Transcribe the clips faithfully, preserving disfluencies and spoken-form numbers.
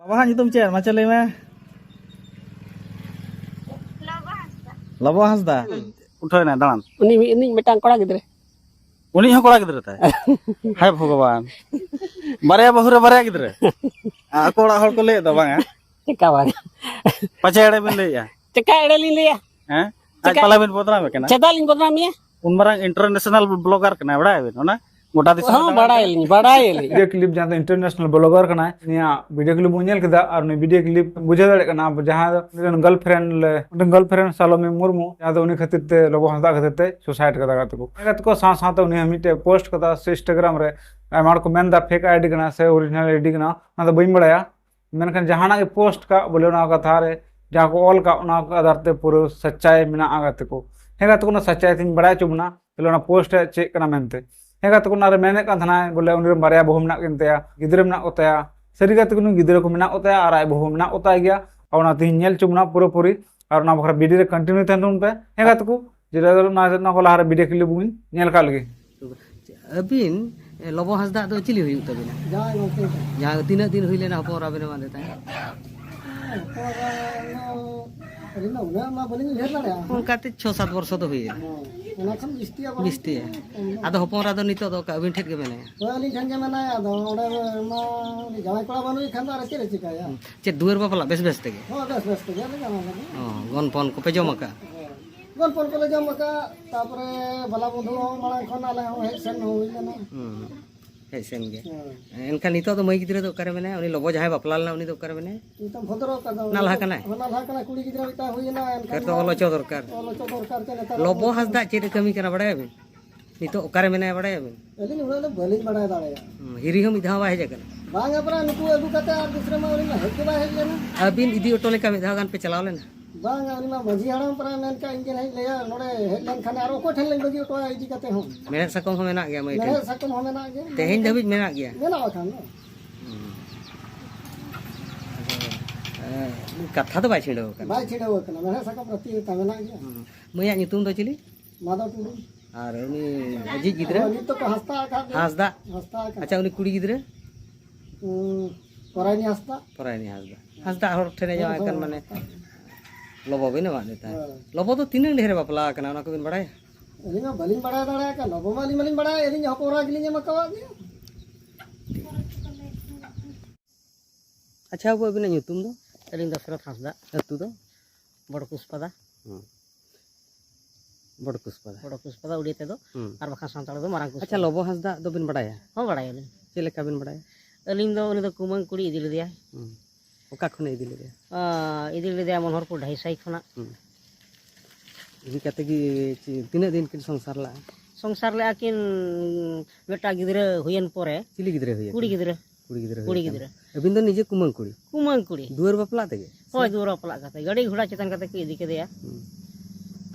ᱵᱟᱵᱟ ᱦᱟᱜ ᱧᱩᱛᱩᱢ ᱪᱮᱫ? ᱢᱟᱪᱮᱫ ᱞᱟᱹᱭ ᱢᱮ᱾ ᱞᱚᱵᱚ ᱦᱟᱸᱥᱫᱟ᱾ ᱩᱴᱷᱟᱹᱣ ᱮᱱᱟᱭ ᱫᱟᱬᱟᱱ᱾ ᱩᱱᱤ ᱢᱤᱫ, ᱩᱱᱤ ᱢᱤᱫᱴᱟᱝ ᱠᱚᱲᱟ ᱜᱤᱫᱽᱨᱟᱹ᱾ ᱩᱱᱤ ᱦᱚᱸ ᱠᱚᱲᱟ ᱜᱤᱫᱽᱨᱟᱹ ᱛᱟᱭ? ᱦᱟᱭ ᱵᱷᱚᱜᱚᱵᱟᱱ, ᱵᱟᱨᱭᱟ ᱵᱟᱹᱦᱩ ᱨᱮ ᱵᱟᱨᱭᱟ ᱜᱤᱫᱽᱨᱟᱹ᱾ ᱟᱠᱚ ᱚᱲᱟᱜ ᱦᱚᱲ ᱠᱚ ᱞᱟᱹᱭᱮᱫ ᱫᱚ ᱵᱟᱝᱟ? ᱪᱮᱠᱟ ᱵᱟᱝ? ᱯᱟᱪᱮ ᱮᱲᱮ ᱵᱤᱱ ᱞᱟᱹᱭᱮᱜᱼᱟ? ᱪᱮᱠᱟ ᱮᱲᱮ ᱞᱤᱧ ᱞᱟᱹᱭᱟ? ᱦᱮᱸ? ᱟᱡ ᱪᱮᱠᱟ? ᱯᱟᱞᱟ ᱵᱤᱱ ᱵᱚᱫᱱᱟᱢᱮ ᱠᱟᱱᱟ? ᱪᱮᱫᱟᱜ ᱞᱤᱧ ᱵᱚᱫᱱᱟᱢᱮᱭᱟ? ᱩᱱ ᱢᱟᱨᱟᱝ international blogger ᱠᱟᱱᱟᱭ, ᱵᱟᱲᱟᱭᱟᱵᱤᱱ ᱚᱱᱟ? ᱜᱚᱴᱟ ᱫᱤᱥᱚᱢ ᱦᱚᱸ, ᱫᱟᱬᱟᱱ ᱵᱟᱲᱟᱭᱟᱞᱤᱧ, ᱵᱟᱲᱟᱭᱟᱞᱤᱧ᱾ ᱵᱷᱤᱰᱤᱭᱳ ᱠᱞᱤᱯ ᱡᱟᱦᱟᱸ ᱫᱚ international blogger ᱠᱟᱱᱟᱭ, ᱩᱱᱤᱭᱟᱜ ᱵᱷᱤᱰᱤᱭᱳ ᱠᱞᱤᱯ ᱵᱚᱱ ᱧᱮᱞ ᱠᱮᱫᱟ, ᱟᱨ ᱩᱱᱤ ᱵᱷᱤᱰᱤᱭᱳ ᱠᱞᱤᱯ ᱵᱩᱡᱷᱟᱹᱣ ᱫᱟᱲᱮᱭᱟᱜ ᱠᱟᱱᱟ ᱟᱵᱚ ᱡᱟᱦᱟᱸ ᱫᱚ ᱩᱱᱤ ᱨᱮᱱ ᱜᱟᱨᱞᱯᱷᱨᱮᱱᱰ ᱞᱮ, ᱩᱱᱤ ᱨᱮᱱ ᱜᱟᱨᱞᱯᱷᱨᱮᱱᱰ ᱥᱟᱞᱚᱢᱤ ᱢᱩᱨᱢᱩ, ᱡᱟᱦᱟᱸ ᱫᱚ ᱩᱱᱤ ᱠᱷᱟᱹᱛᱤᱨ ᱛᱮ ᱞᱚᱵᱚ ᱦᱟᱸᱥᱫᱟ ᱠᱷᱟᱹᱛᱤᱨ ᱛᱮ ᱥᱩᱥᱟᱭᱤᱰ ᱠᱟᱫᱟ ᱜᱟᱛᱮ ᱠᱚ᱾ ᱜᱟᱛᱮ ᱠᱚ ᱥᱟᱶ ᱥᱟᱶᱛᱮ ᱩᱱᱤ ᱦᱚᱸ ᱢᱤᱫᱴᱮᱡ ᱯᱳᱥᱴ ᱠᱟᱫᱟ ᱥᱮ ᱤᱱᱥᱴᱟᱜᱨᱟᱢ ᱨᱮ, ᱟᱭᱢᱟ ᱦᱚᱲ ᱠᱚ ᱢᱮᱱᱫᱟ ᱯᱷᱮᱠ ᱟᱭᱰᱤ ᱠᱟᱱᱟ ᱥᱮ ᱚᱨᱤᱡᱤᱱᱟᱞ ᱟᱭᱰᱤ ᱠᱟᱱᱟ, ᱚᱱᱟ ᱫᱚ ᱵᱟᱹᱧ ᱵᱟᱲᱟᱭᱟ᱾ ᱢᱮᱱᱠᱷᱟᱱ ᱡᱟᱦᱟᱱᱟᱜ ᱜᱮ ᱯᱳᱥᱴ ᱠᱟᱜ, ᱵᱚᱞᱮ ᱚᱱᱟ ᱠᱟᱛᱷᱟ ᱨᱮ ᱡᱟᱦᱟᱸ ᱠᱚ ᱚᱞ ᱠᱟᱜ, ᱚᱱᱟ ᱠᱚ ᱟᱫᱷᱟᱨ ᱛᱮ ᱯᱩᱨᱟᱹ ᱥᱟᱪᱟᱭ ᱢᱮᱱᱟᱜᱼᱟ ᱜᱟᱛᱮ ᱠᱚ᱾ ᱦᱮᱸ ᱜᱟᱛᱮ ᱠᱚ, ᱚᱱᱟ ᱥᱟᱪᱟᱭ ᱛᱤᱧ ᱵᱟᱲᱟᱭ ᱦᱚᱪᱚ ᱵᱚᱱᱟ, ᱵᱚᱞᱮ ᱚᱱᱟ ᱯᱳᱥᱴ ᱨᱮ ᱪᱮᱫ ᱠᱟᱱᱟ ᱢᱮᱱᱛᱮ᱾ ᱦᱮᱸ ᱜᱟᱛᱮ ᱠᱚ, ᱚᱱᱟᱨᱮ ᱢᱮᱱᱮᱫ ᱠᱟᱱ ᱛᱟᱦᱮᱱᱟᱭ ᱵᱚᱞᱮ ᱩᱱᱤ ᱨᱮᱱ ᱵᱟᱨᱭᱟ ᱵᱟᱹᱦᱩ ᱢᱮᱱᱟᱜ ᱠᱤᱱ ᱛᱟᱭᱟ, ᱜᱤᱫᱽᱨᱟᱹ ᱢᱮᱱᱟᱜ ᱠᱚ ᱛᱟᱭᱟ᱾ ᱥᱟᱹᱨᱤ ᱜᱟᱛᱮ ᱠᱚ, ᱱᱩᱭ ᱜᱤᱫᱽᱨᱟᱹ ᱠᱚ ᱢᱮᱱᱟᱜ ᱠᱚ ᱛᱟᱭᱟ ᱟᱨ ᱟᱡ ᱵᱟᱹᱦᱩ ᱢᱮᱱᱟᱜ ᱠᱚ ᱛᱟᱭ ᱜᱮᱭᱟ᱾ ᱟᱨ ᱚᱱᱟ ᱛᱤᱦᱤᱧ ᱧᱮᱞ ᱦᱚᱪᱚ ᱵᱚᱱᱟ ᱯᱩᱨᱟᱹᱯᱩᱨᱤ, ᱟᱨ ᱚᱱᱟ ᱵᱟᱠᱷᱨᱟ ᱵᱷᱤᱰᱤᱭᱳ ᱨᱮ ᱠᱚᱱᱴᱤᱱᱤᱭᱩ ᱛᱟᱦᱮᱱ ᱛᱟᱵᱚᱱ ᱯᱮ᱾ ᱦᱮᱸ ᱜᱟᱛᱮ ᱠᱚ, ᱡᱮᱴᱟ ᱫᱚ ᱚᱱᱟ, ᱚᱱᱟ ᱠᱚ ᱞᱟᱦᱟᱨᱮ ᱵᱷᱤᱰᱤᱭᱳ ᱠᱞᱤᱯ ᱵᱚᱱ ᱧᱮᱞ ᱠᱟᱜ ᱞᱮᱜᱮ᱾ ᱟᱹᱵᱤᱱ, ᱮ, ᱞᱚᱵᱚ ᱦᱟᱸᱥᱫᱟᱜ ᱫᱚ ᱪᱤᱞᱤ ᱦᱩᱭᱩᱜ ᱛᱟᱹᱵᱤᱱᱟ? ᱡᱟᱶᱟᱭ ᱜᱚᱢᱠᱮ᱾ ᱡᱟᱦᱟᱸ ᱛᱤᱱᱟᱹᱜ ᱫᱤᱱ ᱦᱩᱭ ᱞᱮᱱᱟ ᱦᱚᱯᱚᱱ ᱮᱨᱟ ᱵᱤᱱ ᱮᱢᱟᱫᱮ ᱛᱟᱦᱮᱸᱫ? ᱦᱚᱯᱚᱱ ᱮᱨᱟ ᱫᱚ ᱟᱹᱞᱤᱧ ᱫᱚ ᱩᱱᱟᱹᱜ ᱢᱟ ᱵᱟᱹᱞᱤᱧ ᱩᱭᱦᱟᱹᱨ ᱫᱟᱲᱮᱭᱟᱜᱼᱟ᱾ ᱚᱱᱠᱟᱛᱮ ᱪᱷᱚ ᱥᱟᱛ ᱵᱚᱨᱥᱚ ᱫᱚ ᱦᱩᱭᱮᱱᱟ᱾ ᱦᱮᱸ, ᱚᱱᱟ ᱠᱷᱚᱱ ᱵᱤᱥᱛᱤᱭᱟ ᱵᱟᱝ? ᱵᱤᱥᱛᱤᱭᱟ᱾ ᱦᱮᱸ᱾ ᱟᱫᱚ ᱦᱚᱯᱚᱱ ᱮᱨᱟ ᱫᱚ ᱱᱤᱛᱚᱜ ᱫᱚ ᱚᱠᱟ ᱟᱹᱵᱤᱱ ᱴᱷᱮᱱ ᱜᱮ ᱢᱮᱱᱟᱭᱟ? ᱦᱳᱭ, ᱟᱹᱞᱤᱧ ᱴᱷᱮᱱ ᱜᱮ ᱢᱮᱱᱟᱭᱟ᱾ ᱟᱫᱚ ᱚᱸᱰᱮ ᱢᱟ ᱩᱱᱤ ᱡᱟᱶᱟᱭ ᱠᱚᱲᱟ ᱵᱟᱹᱱᱩᱭ ᱠᱷᱟᱱ ᱫᱚ ᱟᱨ ᱪᱮᱫ ᱮ ᱪᱤᱠᱟᱹᱭᱟ? ᱦᱩᱸ᱾ ᱪᱮᱫ ᱫᱩᱣᱟᱹᱨ ᱵᱟᱯᱞᱟ ᱵᱮᱥ ᱵᱮᱥ ᱛᱮᱜᱮ? ᱦᱳᱭ, ᱵᱮᱥ ᱵᱮᱥ ᱛᱮᱜᱮ ᱞᱮ ᱡᱟᱶᱟᱭ ᱞᱮᱱᱟ᱾ ᱚ, ᱜᱚᱱᱯᱚᱱ ᱠᱚᱯᱮ ᱡᱚᱢ ᱟᱠᱟᱫᱼᱟ? ᱦᱳᱭ᱾ ᱜᱚᱱᱯᱚᱱ ᱠᱚᱞᱮ ᱡᱚᱢ ᱟᱠᱟᱫ, ᱛᱟᱯᱚᱨᱮ ᱵᱟᱞᱟ ᱵᱚᱫᱷᱩ ᱦᱚᱸ ᱢᱟᱲᱟᱝ ᱠᱷᱚᱱ ᱟᱞᱮ ᱦᱚᱸ ᱦᱮᱡ ᱥᱮᱱ ᱦᱚᱸ ᱦᱩᱭ ᱞᱮᱱᱟ᱾ ᱦᱩᱸ, ᱦᱮᱡ ᱥᱮᱱ ᱜᱮ᱾ ᱦᱳᱭ᱾ ᱮᱱᱠᱷᱟᱱ ᱱᱤᱛᱚᱜ ᱫᱚ ᱢᱟᱹᱭ ᱜᱤᱫᱽᱨᱟᱹ ᱫᱚ ᱚᱠᱟᱨᱮ ᱢᱮᱱᱟᱭᱟ? ᱩᱱᱤ ᱞᱚᱵᱚ ᱡᱟᱦᱟᱸᱭ ᱵᱟᱯᱞᱟ ᱞᱮᱱᱟ, ᱩᱱᱤ ᱫᱚ ᱚᱠᱟᱨᱮ ᱢᱮᱱᱟᱭᱟ? ᱱᱤᱛᱚᱜ ᱵᱷᱚᱫᱨᱚ ᱟᱠᱟᱫ ᱫᱚ᱾ ᱱᱟᱞᱦᱟ ᱠᱟᱱᱟᱭ? ᱦᱚᱸ, ᱱᱟᱞᱦᱟ ᱠᱟᱱᱟᱭ, ᱠᱩᱲᱤ ᱜᱤᱫᱽᱨᱟᱹ ᱢᱤᱫᱴᱟᱝ ᱦᱩᱭ ᱮᱱᱟ, ᱮᱱᱠᱷᱟᱱ ᱯᱷᱮᱨ ᱫᱚ ᱢᱟ ᱚᱞ ᱦᱚᱪᱚ ᱫᱚᱨᱠᱟᱨ᱾ ᱚᱞ ᱦᱚᱪᱚ ᱫᱚᱨᱠᱟᱨ ᱪᱮ ᱱᱮᱛᱟᱨ ᱞᱚᱵᱚ ᱢᱟ ᱦᱟᱸᱥᱫᱟᱜ ᱪᱮᱫ ᱮ ᱠᱟᱹᱢᱤ ᱠᱟᱱᱟ ᱵᱟᱲᱟᱭᱟᱵᱤᱱ? ᱱᱤᱛᱚᱜ ᱚᱠᱟᱨᱮ ᱢᱮᱱᱟᱭᱟ ᱵᱟᱲᱟᱭᱟᱵᱤᱱ? ᱟᱹᱞᱤᱧ ᱩᱱᱟᱹᱜ ᱫᱚ ᱵᱟᱹᱞᱤᱧ ᱵᱟᱲᱟᱭ ᱫᱟᱲᱮᱭᱟᱜᱼᱟ᱾ ᱦᱩᱸ, ᱦᱤᱨᱤ ᱦᱚᱸ ᱢᱤᱫ ᱫᱷᱟᱣ ᱵᱟᱭ ᱦᱮᱡ ᱟᱠᱟᱱᱟ? ᱵᱟᱝ, ᱮ ᱯᱟᱨᱟ ᱱᱩᱠᱩ ᱟᱹᱜᱩ ᱠᱟᱛᱮ ᱟᱨ ᱫᱩᱥᱨᱟᱹ ᱢᱟ ᱩᱱᱤ ᱢᱟ ᱦᱮᱡ ᱜᱮ ᱵᱟᱭ ᱦᱮᱡ ᱞᱮᱱᱟ᱾ ᱟᱹᱵᱤᱱ ᱤᱫᱤ ᱚᱴᱚ ᱞᱮᱠᱟ ᱢᱤᱫ ᱫᱷᱟᱣ ᱜᱟᱱ ᱯᱮ ᱪᱟᱞᱟᱣ ᱞᱮᱱᱟ? ᱵᱟᱝᱟ, ᱩᱱᱤ ᱢᱟ ᱢᱟᱹᱡᱷᱤ ᱦᱟᱲᱟᱢ ᱯᱟᱨᱟ ᱢᱮᱱ ᱠᱟᱜ ᱤᱧ ᱜᱮ ᱦᱮᱡ ᱞᱮᱭᱟ, ᱱᱚᱰᱮ ᱦᱮᱡ ᱞᱮᱱᱠᱷᱟᱱ ᱟᱨ ᱚᱠᱚᱭ ᱴᱷᱮᱱ ᱞᱤᱧ ᱵᱟᱹᱜᱤ ᱦᱚᱴᱚᱣᱟ ᱤᱫᱤ ᱠᱟᱛᱮ ᱦᱚᱸ? ᱢᱮᱲᱦᱮᱫ ᱥᱟᱠᱚᱢ ᱦᱚᱸ ᱢᱮᱱᱟᱜ ᱜᱮᱭᱟ ᱢᱟᱹᱭ ᱴᱷᱮᱱ? ᱢᱮᱲᱦᱮᱫ ᱥᱟᱠᱚᱢ ᱦᱚᱸ ᱢᱮᱱᱟᱜ ᱜᱮᱭᱟ᱾ ᱛᱮᱦᱮᱧ ᱫᱷᱟᱹᱵᱤᱡ ᱢᱮᱱᱟᱜ ᱜᱮᱭᱟ? ᱢᱮᱱᱟᱜ ᱵᱟᱠᱷᱟᱱ ᱫᱚ᱾ ᱦᱩᱸ᱾ ᱟᱫᱚ, ᱮ, ᱠᱟᱛᱷᱟ ᱫᱚ ᱵᱟᱭ ᱪᱷᱤᱰᱟᱹᱣ ᱟᱠᱟᱱᱟ᱾ ᱵᱟᱭ ᱪᱷᱤᱰᱟᱹᱣ ᱟᱠᱟᱱᱟ, ᱢᱮᱲᱦᱮᱫ ᱥᱟᱠᱚᱢ ᱨᱟᱹᱯᱤ ᱞᱮᱠᱟ ᱢᱮᱱᱟᱜ ᱜᱮᱭᱟ᱾ ᱦᱩᱸ᱾ ᱢᱟᱹᱭᱟᱜ ᱧᱩᱛᱩᱢ ᱫᱚ ᱪᱤᱞᱤ? ᱢᱟᱫᱷᱚ ᱴᱩᱰᱩ᱾ ᱟᱨ ᱩᱱᱤ ᱟᱡᱤᱡ ᱜᱤᱫᱽᱨᱟᱹ? ᱦᱳᱭ, ᱱᱤᱛ ᱫᱚᱠᱚ ᱦᱟᱸᱥᱫᱟ ᱟᱠᱟᱫ ᱜᱮᱭᱟ᱾ ᱦᱟᱸᱥᱫᱟ? ᱦᱟᱸᱥᱫᱟ ᱟᱠᱟᱫ᱾ ᱟᱪᱪᱷᱟ, ᱩᱱᱤ ᱠᱩᱲᱤ ᱜᱤᱫᱽᱨᱟᱹ? ᱩᱸ, ᱯᱚᱨᱟᱭᱱᱤ ᱦᱟᱸᱥᱫᱟ᱾ ᱯᱚᱨᱟᱭᱱᱤ ᱦᱟᱸᱥᱫᱟ᱾ ᱦᱟᱸᱥᱫᱟ ᱦᱚᱲ ᱴᱷᱮᱱᱮ ᱡᱟᱶᱟᱭ ᱠᱟᱱ, ᱢᱟᱱᱮ ᱞᱚᱵᱚ ᱵᱤᱱ ᱮᱢᱟᱫ ᱫᱤ ᱛᱟᱦᱮᱸᱫ᱾ ᱦᱳᱭ᱾ ᱞᱚᱵᱚ ᱫᱚ ᱛᱤᱱᱟᱹᱜ ᱰᱷᱮᱨᱮ ᱵᱟᱯᱞᱟ ᱟᱠᱟᱱᱟ, ᱚᱱᱟ ᱠᱚᱵᱤᱱ ᱵᱟᱲᱟᱭᱟ? ᱟᱹᱞᱤᱧ ᱢᱟ ᱵᱟᱹᱞᱤᱧ ᱵᱟᱲᱟᱭ ᱫᱟᱲᱮᱭᱟᱜ ᱠᱟᱱ, ᱞᱚᱵᱚ ᱢᱟ ᱟᱹᱞᱤᱧ ᱢᱟᱞᱤᱧ ᱵᱟᱲᱟᱭ, ᱟᱹᱞᱤᱧ ᱦᱚᱯᱚᱱ ᱮᱨᱟ ᱜᱮᱞᱤᱧ ᱮᱢ ᱟᱠᱟᱣᱟᱫ ᱜᱮᱭᱟ᱾ ᱟᱪᱪᱷᱟ, ᱵᱟᱹᱵᱩ, ᱟᱹᱵᱤᱱᱟᱜ ᱧᱩᱛᱩᱢ ᱫᱚ? ᱟᱹᱞᱤᱧ ᱫᱚᱥᱨᱚᱛᱷ ᱦᱟᱸᱥᱫᱟ᱾ ᱟᱹᱛᱩ ᱫᱚ? ᱵᱚᱲᱠᱩᱥᱯᱟᱫᱟ᱾ ᱦᱩᱸ᱾ ᱵᱚᱲᱠᱩᱥᱯᱟᱫᱟ᱾ ᱵᱚᱲᱠᱩᱥᱯᱟᱫᱟ ᱩᱲᱤᱭᱟ ᱛᱮᱫᱚ, ᱦᱩᱸ᱾ ᱟᱨ ᱵᱟᱠᱷᱟᱱ ᱥᱟᱱᱛᱟᱲ ᱫᱚ ᱢᱟᱨᱟᱝ ᱠᱩᱥᱯᱟᱫᱟ᱾ ᱟᱪᱪᱷᱟ, ᱞᱚᱵᱚ ᱦᱟᱸᱥᱫᱟ ᱫᱚᱵᱤᱱ ᱵᱟᱲᱟᱭᱟ? ᱦᱚᱸ, ᱵᱟᱲᱟᱭᱟᱞᱤᱧ᱾ ᱪᱮᱫ ᱞᱮᱠᱟ ᱵᱤᱱ ᱵᱟᱲᱟᱭᱟ? ᱟᱹᱞᱤᱧ ᱫᱚ ᱩᱱᱤ ᱫᱚ ᱠᱩᱢᱟᱹᱝ ᱠᱩᱲᱤ ᱤᱫᱤ ᱞᱮᱫᱮᱭᱟᱭ᱾ ᱦᱩᱸ᱾ ᱚᱠᱟ ᱠᱷᱚᱱᱮ ᱤᱫᱤ ᱞᱮᱫᱮᱭᱟ? ᱟᱸ, ᱤᱫᱤ ᱞᱮᱫᱮᱭᱟ ᱢᱚᱱᱳᱦᱚᱨᱯᱩᱨ ᱰᱷᱟᱹᱭᱥᱟᱭ ᱠᱷᱚᱱᱟᱜ᱾ ᱦᱩᱸ᱾ ᱤᱫᱤ ᱠᱟᱛᱮ ᱜᱮ ᱪᱮ-, ᱛᱤᱱᱟᱹᱜ ᱫᱤᱱ ᱠᱤᱱ ᱥᱚᱝᱥᱟᱨ ᱞᱟᱜᱼᱟ? ᱥᱚᱝᱥᱟᱨ ᱞᱮᱜᱼᱟ ᱠᱤᱱ ᱢᱤᱫᱴᱟᱝ ᱜᱤᱫᱽᱨᱟᱹ ᱦᱩᱭᱮᱱ ᱯᱚᱨᱮ᱾ ᱪᱤᱞᱤ ᱜᱤᱫᱽᱨᱟᱹ ᱦᱩᱭ ᱠᱩᱲᱤ ᱟᱠᱟᱱᱟ? ᱜᱤᱫᱽᱨᱟᱹ᱾ ᱠᱩᱲᱤ ᱜᱤᱫᱽᱨᱟᱹ ᱦᱩᱭ ᱠᱩᱲᱤ ᱟᱠᱟᱱᱟ᱾ ᱜᱤᱫᱽᱨᱟᱹ᱾ ᱟᱹᱵᱤᱱ ᱫᱚ ᱱᱤᱡᱮ ᱠᱩᱢᱟᱹᱝ ᱠᱩᱲᱤ? ᱠᱩᱢᱟᱹᱝ ᱠᱩᱲᱤ᱾ ᱫᱩᱣᱟᱹᱨ ᱵᱟᱯᱞᱟ ᱛᱮᱜᱮ? ᱦᱳᱭ, ᱫᱩᱣᱟᱹᱨ ᱵᱟᱯᱞᱟ ᱠᱟᱛᱮ᱾ ᱜᱟᱹᱰᱤ ᱜᱷᱚᱲᱟ ᱪᱮᱛᱟᱱ ᱠᱟᱛᱮ ᱠᱚ ᱤᱫᱤ ᱠᱮᱫᱮᱭᱟ᱾ ᱦᱩᱸ᱾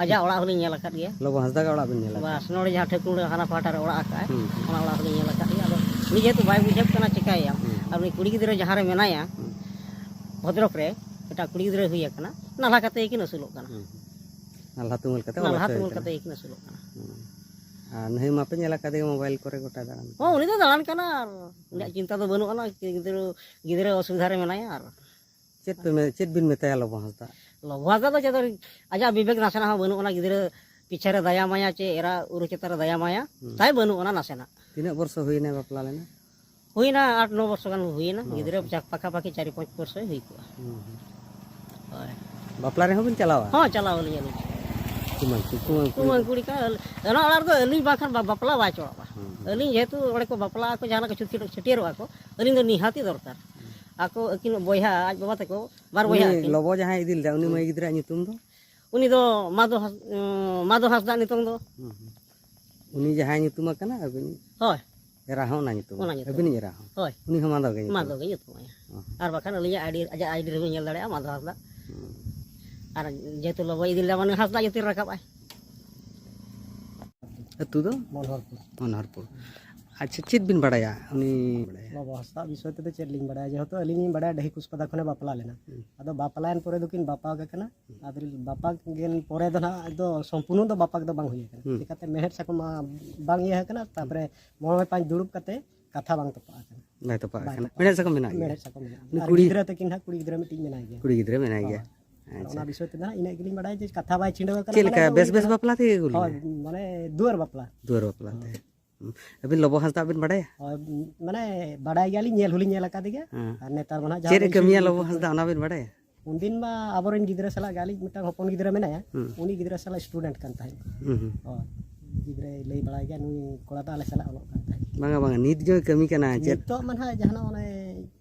ᱟᱡᱟᱜ ᱚᱲᱟᱜ ᱦᱚᱸᱞᱤᱧ ᱧᱮᱞ ᱟᱠᱟᱫ ᱜᱮᱭᱟ᱾ ᱞᱚᱵᱚ ᱦᱟᱸᱥᱫᱟ ᱜᱮ ᱚᱲᱟᱜ ᱵᱤᱱ ᱧᱮᱞ ᱟᱠᱟᱫ? ᱵᱟᱥ, ᱱᱚᱰᱮ ᱡᱟᱦᱟᱸ ᱴᱷᱟᱹᱠᱩᱨ ᱦᱟᱱᱟ ᱯᱟᱦᱴᱟ ᱨᱮ ᱚᱲᱟᱜ ᱟᱠᱟᱫᱼᱟᱭ, ᱦᱩᱸ, ᱦᱩᱸ᱾ ᱚᱱᱟ ᱚᱲᱟᱜ ᱦᱚᱸᱞᱤᱧ ᱧᱮᱞ ᱟᱠᱟᱫ ᱜᱮᱭᱟ᱾ ᱟᱫᱚ ᱱᱤᱡᱮ ᱛᱚ ᱵᱟᱭ ᱵᱩᱡᱷᱟᱹᱜ ᱠᱟᱱᱟ, ᱪᱮᱠᱟᱭᱟᱢ? ᱦᱩᱸ᱾ ᱟᱨ ᱩᱱᱤ ᱠᱩᱲᱤ ᱜᱤᱫᱽᱨᱟᱹ ᱡᱟᱦᱟᱸ ᱨᱮ ᱢᱮᱱᱟᱭᱟ, ᱦᱩᱸ᱾ ᱵᱷᱚᱫᱨᱚᱠ ᱨᱮ, ᱮᱴᱟᱜ ᱠᱩᱲᱤ ᱜᱤᱫᱽᱨᱟᱹ ᱦᱩᱭ ᱟᱠᱟᱱᱟ, ᱱᱟᱞᱦᱟ ᱠᱟᱛᱮ ᱜᱮᱠᱤᱱ ᱟᱹᱥᱩᱞᱚᱜ ᱠᱟᱱᱟ᱾ ᱦᱩᱸ, ᱦᱩᱸ᱾ ᱱᱟᱞᱦᱟ ᱛᱩᱢᱟᱹᱞ ᱠᱟᱛᱮ ᱚᱲᱟᱜ ᱱᱟᱞᱦᱟ ᱥᱮᱫ ᱛᱩᱢᱟᱹᱞ ᱦᱩᱭ ᱠᱟᱱᱟ᱾ ᱠᱟᱛᱮ ᱜᱮᱠᱤᱱ ᱟᱹᱥᱩᱞᱚᱜ ᱠᱟᱱᱟ᱾ ᱦᱩᱸ᱾ ᱟᱨ ᱱᱟᱹᱭ ᱢᱟᱯᱮ ᱧᱮᱞ ᱟᱠᱟᱫᱮ ᱜᱮ ᱢᱳᱵᱟᱭᱤᱞ ᱠᱚᱨᱮ ᱜᱚᱴᱟ ᱫᱟᱬᱟᱱ ᱠᱟᱱᱟ᱾ ᱦᱚᱸ, ᱩᱱᱤ ᱫᱚ ᱫᱟᱬᱟᱱ ᱠᱟᱱᱟ ᱟᱨ ᱩᱱᱤᱭᱟᱜ ᱪᱤᱱᱛᱟ ᱫᱚ ᱵᱟᱹᱱᱩᱜ ᱟᱱᱟ, ᱜᱤᱫᱽᱨᱟᱹ, ᱜᱤᱫᱽᱨᱟᱹ ᱚᱥᱩᱵᱤᱫᱷᱟ ᱨᱮ ᱢᱮᱱᱟᱭᱟ᱾ ᱟᱨ ᱪᱮᱫ ᱯᱮ ᱢᱮ-, ᱪᱮᱫ ᱵᱤᱱ ᱢᱮᱛᱟᱭᱟ ᱞᱚᱵᱚ ᱦᱟᱸᱥᱫᱟ? ᱞᱚᱵᱚ ᱦᱟᱸᱥᱫᱟ ᱫᱚ ᱪᱮᱫ, ᱟᱡᱟᱜ ᱵᱤᱵᱮᱠ ᱱᱟᱥᱮᱱᱟᱜ ᱦᱚᱸ ᱵᱟᱹᱱᱩᱜ ᱟᱱᱟ, ᱜᱤᱫᱽᱨᱟᱹ ᱯᱤᱪᱷᱮ ᱨᱮ ᱫᱟᱭᱟ ᱢᱟᱭᱟ ᱪᱮ ᱮᱨᱟ ᱩᱨᱩ ᱪᱮᱛᱟᱱ ᱨᱮ ᱫᱟᱭᱟ ᱢᱟᱭᱟ ᱦᱩᱸ᱾ ᱛᱟᱭ ᱵᱟᱹᱱᱩᱜ ᱟᱱᱟ ᱱᱟᱥᱮᱱᱟᱜ᱾ ᱛᱤᱱᱟᱹᱜ ᱵᱚᱨᱥᱚ ᱦᱩᱭᱱᱟ ᱵᱟᱯᱞᱟ ᱞᱮᱱᱟ? ᱦᱩᱭᱱᱟ ᱟᱴ ᱱᱚ ᱵᱚᱨᱥᱚ ᱜᱟᱱ ᱦᱩᱭᱱᱟ᱾ ᱱᱚ ᱜᱤᱫᱽᱨᱟᱹ ᱵᱚᱨᱥᱚ᱾ ᱯᱟᱠᱟ ᱯᱟᱠᱤ ᱪᱟᱨ ᱯᱟᱸᱪ ᱵᱚᱨᱥᱚᱭ ᱦᱩᱭ ᱠᱚᱜᱼᱟ᱾ ᱦᱩᱸ, ᱦᱩᱸ᱾ ᱦᱳᱭ᱾ ᱵᱟᱯᱞᱟ ᱨᱮᱦᱚᱸ ᱵᱤᱱ ᱪᱟᱞᱟᱣᱟ? ᱦᱚᱸ, ᱪᱟᱞᱟᱣ ᱟᱹᱞᱤᱧ, ᱟᱹᱞᱤᱧ᱾ ᱠᱩᱢᱟᱹᱝ ᱠᱩ-, ᱠᱩᱢᱟᱹᱝ ᱠᱩᱲᱤ ᱠᱩᱢᱟᱹᱝ ᱠᱚ᱾ ᱠᱩᱲᱤ ᱠᱟ-, ᱚᱱᱟ ᱚᱲᱟᱜ ᱨᱮᱫᱚ ᱟᱹᱞᱤᱧ ᱵᱟᱝᱠᱷᱟᱱ ᱵᱟ-, ᱵᱟᱯᱞᱟ ᱵᱟᱭ ᱪᱟᱞᱟᱜᱼᱟ᱾ ᱦᱩᱸ, ᱦᱩᱸ᱾ ᱟᱹᱞᱤᱧ ᱡᱮᱦᱮᱛᱩ ᱚᱸᱰᱮ ᱠᱚ ᱵᱟᱯᱞᱟᱜ ᱟᱠᱚ, ᱡᱟᱦᱟᱱᱟᱜ ᱠᱚ ᱪᱷᱩᱛ-, ᱪᱷᱟᱹᱴᱭᱟᱹᱨᱚᱜᱼᱟ ᱠᱚ, ᱟᱹᱞᱤᱧ ᱫᱚ ᱱᱤᱦᱟᱹᱛᱤ ᱫᱚᱨᱠᱟᱨ᱾ ᱦᱩᱸ᱾ ᱟᱠᱚ ᱟᱹᱠᱤᱱ ᱵᱚᱭᱦᱟ, ᱟᱡ ᱵᱟᱵᱟ ᱛᱟᱠᱚ, ᱵᱟᱨ ᱵᱚᱭᱦᱟ ᱩᱱᱤ ᱟᱹᱠᱤᱱ᱾ ᱞᱚᱵᱚ ᱡᱟᱦᱟᱸᱭ ᱤᱫᱤ ᱞᱮᱫᱟ, ᱩᱱᱤ ᱦᱩᱸ᱾ ᱢᱟᱹᱭ ᱜᱤᱫᱽᱨᱟᱹᱣᱟᱜ ᱧᱩᱛᱩᱢ ᱫᱚ? ᱩᱱᱤ ᱫᱚ ᱢᱟᱫᱚ ᱦᱟᱸᱥ-, ᱩᱸ, ᱢᱟᱫᱚ ᱦᱟᱸᱥᱫᱟ ᱧᱩᱛᱩᱢ ᱫᱚ᱾ ᱦᱩᱸ, ᱦᱩᱸ᱾ ᱩᱱᱤ ᱡᱟᱦᱟᱸᱭ ᱧᱩᱛᱩᱢ ᱟᱠᱟᱱᱟ, ᱟᱹᱵᱤᱱ ᱦᱳᱭ᱾ ᱮᱨᱟ ᱦᱚᱸ ᱚᱱᱟ ᱧᱩᱛᱩᱢ ᱚᱱᱟ ᱟᱠᱟᱱᱟ᱾ ᱧᱩᱛᱩᱢ᱾ ᱟᱹᱵᱤᱱᱤᱡ ᱮᱨᱟ ᱦᱚᱸ? ᱦᱳᱭ᱾ ᱩᱱᱤ ᱦᱚᱸ ᱢᱟᱫᱚ ᱜᱮ ᱧᱩᱛᱩᱢ? ᱢᱟᱫᱚ ᱜᱮ ᱧᱩᱛᱩᱢ ᱟᱭᱟ᱾ ᱚ᱾ ᱟᱨ ᱵᱟᱠᱷᱟᱱ ᱟᱹᱞᱤᱧᱟᱜ ᱟᱭᱰᱤ, ᱟᱡᱟᱜ ᱟᱭᱰᱤ ᱨᱮᱵᱤᱱ ᱧᱮᱞ ᱫᱟᱲᱮᱭᱟᱜᱼᱟ, ᱢᱟᱫᱚ ᱦᱟᱸᱥᱫᱟ᱾ ᱦᱩᱸ᱾ ᱟᱨ ᱡᱮᱦᱮᱛᱩ ᱞᱚᱵᱚᱭ ᱤᱫᱤ ᱞᱮᱫᱟ, ᱢᱟᱱᱮ ᱦᱟᱸᱥᱫᱟ ᱡᱟᱹᱛᱤ ᱨᱮ ᱨᱟᱠᱟᱵ ᱟᱭ᱾ ᱟᱹᱛᱩ ᱫᱚ? ᱢᱚᱱᱳᱦᱚᱨᱯᱩᱨ᱾ ᱢᱚᱱᱳᱦᱚᱨᱯᱩᱨ᱾ ᱟᱪᱪᱷᱟ, ᱪᱮᱫ ᱵᱤᱱ ᱵᱟᱲᱟᱭᱟ ᱩᱱᱤ? ᱵᱟᱵᱟ ᱦᱟᱸᱥᱫᱟ ᱵᱤᱥᱚᱭ ᱛᱮᱫᱚ ᱪᱮᱫ ᱞᱤᱧ ᱵᱟᱲᱟᱭᱟ? ᱡᱮᱦᱮᱛᱩ ᱟᱹᱞᱤᱧ ᱞᱤᱧ ᱵᱟᱲᱟᱭᱟ ᱰᱟᱹᱦᱤ ᱠᱩᱥᱯᱟᱫᱟ ᱠᱷᱚᱱᱮ ᱵᱟᱯᱞᱟ ᱞᱮᱱᱟ᱾ ᱦᱩᱸ᱾ ᱟᱫᱚ ᱵᱟᱯᱞᱟᱭᱮᱱ ᱯᱚᱨᱮ ᱫᱚᱠᱤᱱ ᱵᱟᱯᱟᱜ ᱠᱟᱱᱟ᱾ ᱦᱩᱸ᱾ ᱟᱫᱚ ᱵᱟᱯᱟᱜ ᱜᱮᱱ ᱯᱚᱨᱮ ᱫᱚ ᱱᱟᱦᱟᱜ ᱫᱚ ᱥᱚᱢᱯᱩᱨᱱᱚ ᱫᱚ ᱵᱟᱯᱟᱜ ᱫᱚ ᱵᱟᱝ ᱦᱩᱭ ᱟᱠᱟᱱᱟ᱾ ᱦᱩᱸ᱾ ᱪᱤᱠᱟᱹᱛᱮ ᱢᱮᱲᱦᱮᱫ ᱥᱟᱠᱚᱢ ᱢᱟ ᱵᱟᱝ ᱤᱭᱟᱹ ᱟᱠᱟᱱᱟ, ᱛᱟᱨᱯᱚᱨᱮ ᱢᱚᱬᱮ ᱯᱟᱸᱪ ᱫᱩᱲᱩᱵ ᱠᱟᱛᱮ ᱠᱟᱛᱷᱟ ᱵᱟᱝ ᱛᱚᱯᱟᱜ ᱟᱠᱟᱱᱟ᱾ ᱵᱟᱭ ᱛᱚᱯᱟᱜ ᱵᱟᱭ ᱠᱟᱱᱟ᱾ ᱛᱚᱯᱟᱜ ᱢᱮᱲᱦᱮᱫ ᱥᱟᱠᱟᱢ ᱢᱮᱱᱟᱜ ᱜᱮᱭᱟ᱾ ᱢᱮᱲᱦᱮᱫ ᱥᱟᱠᱟᱢ ᱢᱮᱱᱟᱜᱼᱟ᱾ ᱩᱱᱤ ᱟᱨ ᱠᱩᱲᱤ ᱜᱤᱫᱽᱨᱟᱹ ᱛᱟᱹᱠᱤᱱ ᱦᱟᱸᱜ, ᱠᱩᱲᱤ ᱜᱤᱫᱽᱨᱟᱹ ᱢᱤᱫᱴᱤᱡ ᱢᱮᱱᱟᱭ ᱜᱮᱭᱟ᱾ ᱠᱩᱲᱤ ᱜᱤᱫᱽᱨᱟᱹ ᱢᱮᱱᱟᱭ ᱜᱮᱭᱟ᱾ ᱦᱳᱭ᱾ ᱟᱪᱪᱷᱟ᱾ ᱚᱱᱟ ᱵᱤᱥᱚᱭ ᱛᱮᱫᱚ ᱦᱟᱸᱜ ᱤᱱᱟᱹᱜ ᱜᱮᱞᱤᱧ ᱵᱟᱲᱟᱭᱟ ᱡᱮ ᱠᱟᱛᱷᱟ ᱵᱟᱭ ᱪᱷᱤᱰᱟᱹᱣ ᱟᱠᱟᱱᱟ, ᱪᱮᱫ ᱢᱟᱱᱮ ᱞᱮᱠᱟ, ᱩᱱᱤ ᱵᱮᱥ ᱫᱚ ᱵᱮᱥ ᱵᱟᱯᱞᱟ ᱛᱮᱜᱮ ᱟᱹᱜᱩ ᱦᱳᱭ, ᱞᱮᱱᱟ? ᱢᱟᱱᱮ ᱫᱩᱣᱟᱹᱨ ᱵᱟᱯᱞᱟ᱾ ᱫᱩᱣᱟᱹᱨ ᱵᱟᱯᱞᱟ ᱛᱮ᱾ ᱦᱩᱸ᱾ ᱟᱹᱵᱤᱱ ᱞᱚᱵᱚ ᱦᱟᱸᱥᱫᱟ ᱵᱤᱱ ᱵᱟᱲᱟᱭᱟ? ᱦᱳᱭ, ᱢᱟᱱᱮ ᱵᱟᱰᱟᱭ ᱜᱮᱭᱟᱞᱤᱧ, ᱧᱮᱞ ᱦᱚᱸᱞᱤᱧ ᱧᱮᱞ ᱟᱠᱟᱫᱮ ᱜᱮᱭᱟ᱾ ᱦᱮᱸ᱾ ᱟᱨ ᱱᱮᱛᱟᱨ ᱢᱟ ᱱᱟᱦᱟᱜ ᱪᱮᱫ ᱡᱟᱦᱟᱸ ᱮ ᱵᱮᱱ ᱠᱟᱹᱢᱤᱭᱟ ᱥᱩᱨ ᱞᱚᱵᱚ ᱦᱟᱸᱥᱫᱟ, ᱚᱱᱟ ᱵᱤᱱ ᱵᱟᱲᱟᱭᱟ? ᱩᱱᱫᱤᱱ ᱢᱟ ᱟᱵᱚᱨᱮᱱ ᱜᱤᱫᱽᱨᱟᱹ ᱥᱟᱞᱟᱜ ᱜᱮ, ᱟᱹᱞᱤᱧ ᱢᱤᱫᱴᱟᱝ ᱦᱚᱯᱚᱱ ᱜᱤᱫᱽᱨᱟᱹ ᱢᱮᱱᱟᱭᱟ, ᱦᱩᱸ᱾ ᱩᱱᱤ ᱜᱤᱫᱽᱨᱟᱹ ᱥᱟᱞᱟᱜ student ᱠᱟᱱ ᱛᱟᱦᱮᱸᱫ᱾ ᱦᱩᱸ, ᱦᱩᱸ᱾ ᱦᱳᱭ᱾ ᱜᱤᱫᱽᱨᱟᱹᱭ ᱞᱟᱹᱭ ᱵᱟᱲᱟᱭ ᱜᱮᱭᱟ, "ᱱᱩᱭ ᱠᱚᱲᱟ ᱫᱚ ᱟᱞᱮ ᱥᱟᱞᱟᱜ ᱚᱞᱚᱜ ᱠᱟᱱ ᱛᱟᱦᱮᱸᱫ᱾" ᱵᱟᱝᱟ, ᱵᱟᱝᱟ, ᱱᱤᱛ ᱡᱚᱭ ᱠᱟᱹᱢᱤ ᱠᱟᱱᱟ, ᱪᱮᱫ? ᱱᱤᱛᱚᱜ ᱢᱟ ᱱᱟᱦᱟᱜ ᱡᱟᱦᱟᱸ ᱱᱚᱜᱼᱚᱭ